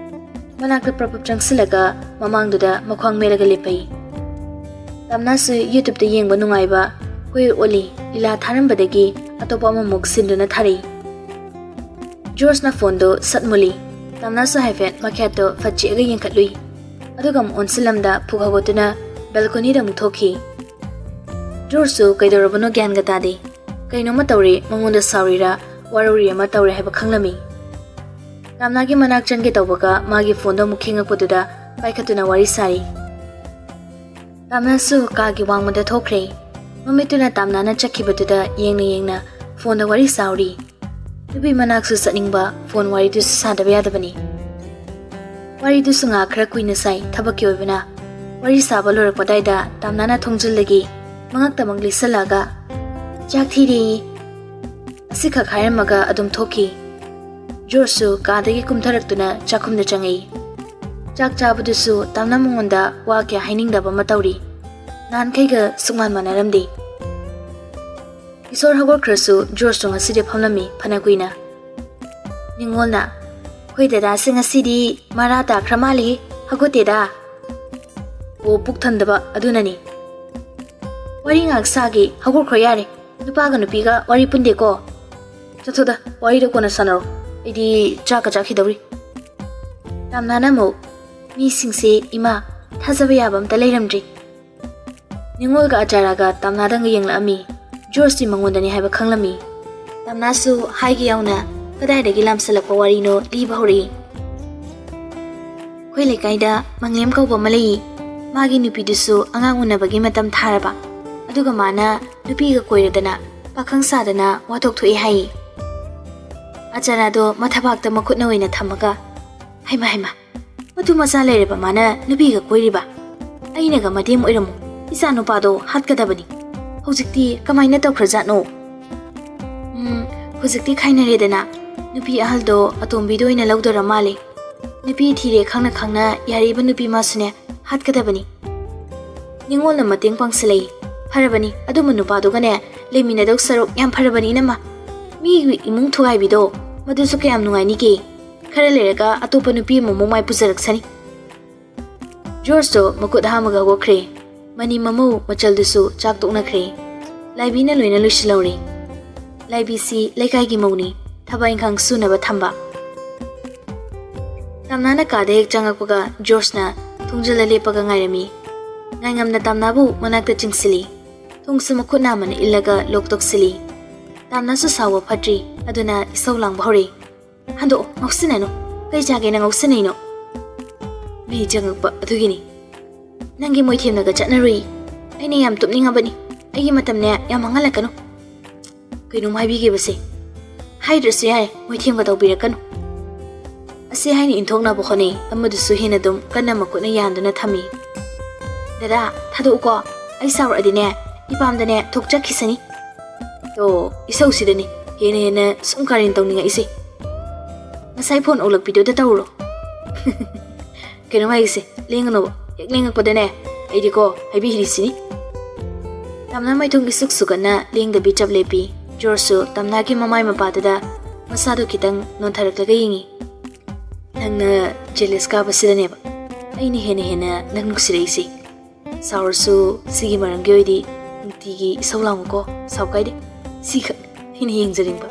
ꯃꯅꯥꯛꯇ ꯄ꯭ꯔꯞ ꯄ꯭ꯔꯞ ꯆꯪꯁꯤꯜꯂꯒ ꯃꯃꯥꯡꯗꯨꯗ ꯃꯈ꯭ꯋꯥꯡ ꯃꯦꯠꯂꯒ ꯂꯦꯞꯄꯩ꯫ ꯇꯝꯅꯥꯁꯨ YouTube-ꯇ ꯌꯦꯡꯕ ꯅꯨꯡꯉꯥꯏꯕ ꯀꯣꯏ ꯑꯣꯂꯤ ꯂꯤꯂꯥ ꯊꯥꯔꯝꯕꯗꯒꯤ ꯑꯇꯣꯞꯄ ꯑꯃꯃꯨꯛ ꯁꯤꯟꯗꯨꯅ ꯊꯥꯔꯛꯏ꯫ ꯖꯣꯔꯖꯅ ꯐꯣꯟꯗꯣ ꯁꯠ ꯃꯨꯜꯂꯤ꯫ ꯇꯝꯅꯥꯁꯨ ꯍꯥꯏꯐꯦꯠ ꯃꯈ꯭ꯌꯥꯠꯇꯣ ꯐꯠ ꯆꯤꯛꯑꯒ ꯌꯦꯡꯈꯠꯂꯨꯏ꯫ ꯑꯗꯨꯒ ꯑꯃꯨꯛ ꯑꯣꯟꯁꯤꯜꯂꯝꯗ ꯐꯨꯛ ꯍꯧꯒꯠꯇꯨꯅ ꯕꯦꯜꯀꯣꯅꯤꯗ ꯑꯃꯨꯛ ꯊꯣꯛꯈꯤ꯫ ꯖꯣꯔꯖꯁꯨ ꯀꯩꯗꯧꯔꯕꯅꯣ ꯒ꯭ꯌꯥꯟꯒ ꯇꯥꯗꯦ꯫ ꯀꯩꯅꯣꯝꯃ ꯇꯧꯔꯦ, ꯃꯉꯣꯟꯗ ꯁꯥꯎꯔꯤꯔꯥ ꯋꯥꯔꯧꯔꯤ ꯑꯃ ꯇꯧꯔꯦ ꯍꯥꯏꯕ ꯈꯪꯂꯝꯃꯤ꯫ ꯇꯝꯅꯥꯒꯤ ꯃꯅꯥꯛ ꯆꯪꯒꯦ ꯇꯧꯕꯒ ꯃꯥꯒꯤ ꯐꯣꯟꯗꯣ ꯑꯃꯨꯛ ꯈꯤꯡꯉꯛꯄꯗꯨꯗ ꯄꯥꯏꯈꯠꯇꯨꯅ ꯋꯥꯔꯤ ꯁꯥꯔꯤ꯫ ꯇꯝꯅꯥꯁꯨ ꯀꯥꯒꯤ ꯋꯥꯡꯃꯗ ꯊꯣꯛꯈ꯭ꯔꯦ꯫ ꯃꯃꯤꯠꯇꯨꯅ ꯇꯝꯅꯥꯅ ꯆꯠꯈꯤꯕꯗꯨꯗ ꯌꯦꯡꯅ ꯌꯦꯡꯅ ꯐꯣꯟꯗ ꯋꯥꯔꯤ ꯁꯥꯍꯧꯔꯤ꯫ ꯅꯨꯄꯤ ꯃꯅꯥꯛꯁꯨ ꯆꯠꯅꯤꯡꯕ, ꯐꯣꯟ ꯋꯥꯔꯤꯗꯨꯁꯨ ꯁꯥꯗꯕ ꯌꯥꯗꯕꯅꯤ꯫ ꯋꯥꯔꯤꯗꯨꯁꯨ ꯉꯥꯏꯍꯥꯛ ꯈꯔ ꯀꯨꯏꯅ ꯁꯥꯏ, ꯊꯕꯛꯀꯤ ꯑꯣꯏꯕꯅ꯫ ꯋꯥꯔꯤ ꯁꯥꯕ ꯂꯣꯏꯔꯛꯄꯗꯥꯏꯗ ꯇꯝꯅꯥꯅ ꯊꯣꯡꯖꯤꯜꯗꯒꯤ ꯃꯉꯛꯇꯃꯛ ꯂꯤꯠꯁꯜꯂꯛꯑꯒ, "ꯆꯥꯛ ꯊꯤꯔꯦꯌꯦ꯫" ꯑꯁꯤꯈꯛ ꯍꯥꯏꯔꯝꯃꯒ ꯑꯗꯨꯝ ꯊꯣꯛꯈꯤ꯫ ꯖꯣꯔꯖꯁꯨ ꯀꯥꯗꯒꯤ ꯀꯨꯝꯊꯔꯛꯇꯨꯅ ꯆꯥꯛꯈꯨꯝꯗ ꯆꯪꯉꯛꯏ꯫ ꯆꯥꯛ ꯆꯥꯕꯗꯨꯁꯨ ꯇꯝꯅꯥ ꯃꯉꯣꯟꯗ ꯋꯥ ꯀꯌꯥ ꯍꯥꯏꯅꯤꯡꯗꯕ ꯑꯃ ꯇꯧꯔꯤ꯫ ꯅꯍꯥꯟꯈꯩꯒ ꯁꯨꯛꯃꯥꯟ ꯃꯥꯟꯅꯔꯝꯗꯦ꯫ ꯏꯁꯣꯔ ꯍꯧꯒꯠꯈ꯭ꯔꯁꯨ ꯖꯣꯔꯖꯇꯣ ꯉꯁꯤꯗꯤ ꯐꯝꯂꯝꯃꯤ ꯐꯅ ꯀꯨꯏꯅ꯫ ꯅꯤꯉꯣꯜꯅ, "ꯑꯩꯈꯣꯏ ꯗꯗꯥꯁꯦ ꯉꯁꯤꯗꯤ ꯃꯔꯥ ꯇꯥꯈ꯭ꯔ ꯃꯥꯜꯂꯦ, ꯍꯧꯒꯠꯇꯦꯗ꯫" "ꯑꯣ, ꯄꯨꯛ ꯊꯟꯗꯕ ꯑꯗꯨꯅꯅꯤ꯫" "ꯋꯥꯔꯤ ꯉꯥꯏꯍꯥꯛ ꯁꯥꯒꯦ, ꯍꯧꯒꯠꯈ꯭ꯔꯣ ꯌꯥꯔꯦ꯫ ꯅꯨꯄꯥꯒ ꯅꯨꯄꯤꯒ ꯋꯥꯔꯤ ꯄꯨꯟꯗꯦꯀꯣ꯫ ꯆꯠꯊꯣꯛꯗ, ꯋꯥꯔꯤꯗꯣ ꯀꯣꯟꯅ ꯁꯥꯟꯅꯔꯣ꯫ ꯑꯩꯗꯤ ꯆꯥꯛꯀ ꯆꯥꯈꯤꯗꯧꯔꯤ꯫" ꯇꯝꯅꯥꯅ ꯑꯃꯨꯛ, "ꯃꯤꯁꯤꯡꯁꯦ, ꯏꯃꯥ, ꯊꯥꯖꯕ ꯌꯥꯕ ꯑꯝꯇ ꯂꯩꯔꯝꯗ꯭ꯔꯦ꯫" ꯅꯤꯉꯣꯜꯒ ꯑꯆꯥꯔꯥꯒ ꯇꯝꯅꯥꯗꯪꯒ ꯌꯦꯡꯂꯛꯑꯝꯃꯤ꯫ ꯖꯣꯔꯖꯇꯤ ꯃꯉꯣꯟꯗꯅꯤ ꯍꯥꯏꯕ ꯈꯪꯂꯝꯃꯤ꯫ ꯇꯝꯅꯥꯁꯨ ꯍꯥꯏꯒ ꯌꯥꯎꯅ ꯀꯗꯥꯏꯗꯒꯤ ꯂꯥꯝꯁꯤꯜꯂꯛꯄ ꯋꯥꯔꯤꯅꯣ ꯂꯤꯕ ꯍꯧꯔꯛꯏ꯫ "ꯑꯩꯈꯣꯏ ꯂꯩꯀꯥꯏꯗ ꯃꯪꯂꯦꯝ ꯀꯧꯕ ꯑꯃ ꯂꯩꯌꯦ꯫ ꯃꯥꯒꯤ ꯅꯨꯄꯤꯗꯨꯁꯨ ꯑꯉꯥꯡ ꯎꯅꯕꯒꯤ ꯃꯇꯝ ꯊꯥꯔꯕ꯫ ꯑꯗꯨꯒ ꯃꯥꯅ ꯅꯨꯄꯤꯒ ꯀꯣꯏꯔꯗꯅ ꯄꯥꯈꯪ ꯁꯥꯗꯅ ꯋꯥꯊꯣꯛ ꯊꯣꯛꯑꯦ ꯍꯥꯏꯌꯦ꯫" ꯑꯆꯥꯔꯥꯗꯣ ꯃꯊꯕꯥꯛꯇ ꯃꯈꯨꯠꯅ ꯑꯣꯏꯅ ꯊꯝꯃꯒ, "ꯍꯩꯃꯥ, ꯍꯩꯃꯥ, ꯃꯇꯨ ꯃꯆꯥ ꯂꯩꯔꯕ ꯃꯥꯅ ꯅꯨꯄꯤꯒ ꯀꯣꯏꯔꯤꯕ? ꯑꯩꯅꯒ ꯃꯇꯦꯡ ꯑꯣꯏꯔꯝꯃꯨ, ꯏꯆꯥ ꯅꯨꯄꯥꯗꯣ ꯍꯥꯠꯀꯗꯕꯅꯤ꯫ ꯍꯧꯖꯤꯛꯇꯤ ꯀꯃꯥꯏꯅ ꯇꯧꯈ꯭ꯔꯖꯥꯠꯅꯣ? ꯎꯝ, ꯍꯧꯖꯤꯛꯇꯤ ꯈꯥꯏꯅꯔꯦꯗꯅ꯫ ꯅꯨꯄꯤ ꯑꯍꯜꯗꯣ ꯑꯇꯣꯝꯕꯤꯗꯣ ꯑꯣꯏꯅ ꯂꯧꯗꯣꯔ ꯃꯥꯜꯂꯦ꯫ ꯅꯨꯄꯤ ꯊꯤꯔꯦ ꯈꯪꯅ ꯈꯪꯅ ꯌꯥꯔꯤꯕ ꯅꯨꯄꯤ ꯃꯥꯁꯨꯅꯦ ꯍꯥꯠꯀꯗꯕꯅꯤ꯫ ꯅꯤꯉꯣꯜꯅ ꯃꯇꯦꯡ ꯄꯥꯡꯁꯤꯜꯂꯛꯏ꯫ ꯐꯔꯕꯅꯤ, ꯑꯗꯨꯝꯕ ꯅꯨꯄꯥꯗꯨꯒꯅꯦ ꯂꯩꯃꯤꯟꯅꯗꯧ ꯁꯔꯨꯛ ꯌꯥꯝ ꯐꯔꯕꯅꯤ ꯏꯅꯝꯃ꯫ ꯃꯤꯒꯤ ꯏꯃꯨꯡ ꯊꯨꯒꯥꯏꯕꯤꯗꯣ, ꯃꯗꯨꯁꯨ ꯀꯌꯥꯝ ꯅꯨꯡꯉꯥꯏꯅꯤꯒꯦ꯫ ꯈꯔ ꯂꯩꯔꯒ ꯑꯇꯣꯞꯄ ꯅꯨꯄꯤ ꯑꯃꯃꯨꯛ ꯃꯥꯏ ꯄꯨꯖꯔꯛꯁꯅꯤ꯫ ꯖꯣꯔꯖꯇꯣ ꯃꯈꯨꯠ ꯍꯥꯝꯃꯒ ꯍꯧꯒꯠꯈ꯭ꯔꯦ꯫ ꯃꯅꯤ ꯃꯃꯧ ꯃꯆꯜꯗꯨꯁꯨ ꯆꯥꯛ ꯇꯣꯛꯅꯈ꯭ꯔꯦ꯫ ꯂꯥꯏꯕꯤꯅ ꯂꯣꯏꯅ ꯂꯣꯏꯁꯤꯜꯍꯧꯔꯦ꯫ ꯂꯥꯏꯕꯤꯁꯤ ꯂꯩꯀꯥꯏꯒꯤ ꯃꯧꯅꯤ, ꯊꯕꯛ ꯏꯪꯈꯥꯡ ꯁꯨꯅꯕ ꯊꯝꯕ꯫ ꯇꯝꯅꯥꯅ ꯀꯥꯗ ꯍꯦꯛ ꯆꯪꯉꯛꯄꯒ ꯖꯣꯔꯖꯅ ꯊꯣꯡꯖꯤꯜꯂ ꯂꯦꯞꯄꯒ ꯉꯥꯏꯔꯝꯃꯤ꯫ ꯉꯥꯏꯉꯝꯅ ꯇꯝꯅꯥꯕꯨ ꯃꯅꯥꯛꯇ ꯆꯤꯡꯁꯤꯜꯂꯤ꯫ ꯊꯣꯡꯁꯨ ꯃꯈꯨꯠ ꯅꯥꯝꯃꯅ ꯏꯜꯂꯒ ꯂꯣꯛ ꯇꯣꯛꯁꯤꯜꯂꯤ꯫ ꯇꯝꯅꯥꯁꯨ ꯁꯥꯎꯕ ꯐꯠꯇ꯭ꯔꯤ, ꯑꯗꯨꯅ ꯏꯁꯧ ꯂꯥꯡꯕ ꯍꯧꯔꯛꯏ꯫ "ꯍꯟꯗꯣꯛꯑꯣ, ꯉꯥꯎꯁꯤꯟꯅꯅꯨ꯫ ꯀꯩ ꯆꯥꯒꯦꯅ ꯉꯥꯎꯁꯤꯟꯅꯩꯅꯣ? ꯃꯤ ꯆꯪꯉꯛꯄ ꯑꯗꯨꯒꯤꯅꯤ꯫ ꯅꯪꯒꯤ ꯃꯣꯏꯊꯦꯝꯅꯒ ꯆꯠꯅꯔꯨꯏ꯫ ꯑꯩꯅ ꯌꯥꯝ ꯇꯨꯝꯅꯤꯡꯉꯕꯅꯤ꯫ ꯑꯩꯒꯤ ꯃꯇꯝꯅꯦ ꯌꯥꯝ ꯃꯥꯡꯍꯜꯂꯛꯀꯅꯨ꯫ ꯀꯩꯅꯣꯝ ꯍꯥꯏꯕꯤꯒꯦꯕꯁꯦ꯫ ꯍꯥꯏꯗ꯭ꯔꯁꯨ ꯌꯥꯔꯦ, ꯃꯣꯏꯊꯦꯝꯒ ꯇꯧꯕꯤꯔꯛꯀꯅꯨ꯫" ꯑꯁꯤ ꯍꯥꯏꯅ ꯏꯟꯊꯣꯛꯅꯕ ꯍꯣꯠꯅꯩ, ꯑꯃꯗꯨꯁꯨ ꯍꯦꯟꯅ ꯑꯗꯨꯝ ꯀꯟꯅ ꯃꯈꯨꯠꯅ ꯌꯥꯟꯗꯨꯅ ꯊꯝꯃꯤ꯫ "ꯗꯗꯥ, ꯊꯥꯗꯣꯛꯎꯀꯣ꯫ ꯑꯩ ꯁꯥꯎꯔꯛꯑꯗꯤꯅꯦ, ꯏꯄꯥꯝꯗꯅꯦ ꯊꯣꯛꯆꯈꯤꯁꯅꯤ꯫" ꯇꯣ, ꯏꯁꯧꯁꯤꯗꯅꯤ ꯍꯦꯟꯅ ꯍꯦꯟꯅ ꯁꯨꯝ ꯀꯥꯔꯦꯟ ꯇꯧꯅꯤꯡꯉꯛꯏꯁꯦ꯫ ꯉꯁꯥꯏ ꯐꯣꯟ ꯑꯣꯛꯂꯛꯄꯤꯗꯨꯗ ꯇꯧꯔꯣ꯫ "ꯀꯩꯅꯣꯝ ꯍꯥꯏꯒꯦꯁꯦ, ꯂꯦꯡꯒꯅꯣꯕ꯫ ꯍꯦꯛ ꯂꯦꯡꯉꯛꯄꯗꯅꯦ, ꯑꯩꯗꯤꯀꯣ ꯍꯥꯏꯕꯤꯔꯤꯁꯤꯅꯤ꯫" ꯇꯝꯅꯥ ꯃꯥꯏꯊꯣꯡ ꯏꯁꯨꯛ ꯁꯨꯒꯠꯅ ꯂꯦꯡꯗꯕꯤ ꯆꯞ ꯂꯦꯞꯄꯤ꯫ ꯖꯣꯔꯖꯁꯨ ꯇꯝꯅꯥꯒꯤ ꯃꯃꯥꯏ ꯃꯄꯥꯗꯨꯗ ꯃꯁꯥꯗꯣ ꯈꯤꯇꯪ ꯅꯣꯟꯊꯔꯛꯂꯒ ꯌꯦꯡꯉꯤ꯫ "ꯅꯪꯅ ꯖꯦꯂꯤꯁ ꯀꯥꯕꯁꯤꯗꯅꯦꯕ ꯑꯩꯅ ꯍꯦꯟꯅ ꯍꯦꯟꯅ ꯅꯪ ꯅꯨꯡꯁꯤꯔꯛꯏꯁꯦ꯫ ꯁꯥꯎꯔꯁꯨ ꯁꯤꯒꯤ ꯃꯔꯝꯒꯤ ꯑꯣꯏꯗꯤ ꯅꯨꯡꯇꯤꯒꯤ ꯏꯁꯧ ꯂꯥꯡꯉꯨꯀꯣ, ꯁꯥꯎ ꯀꯥꯏꯗꯦ꯫ ꯁꯤꯈꯛ ꯑꯩꯅ ꯌꯦꯡꯖꯅꯤꯡꯕ꯫"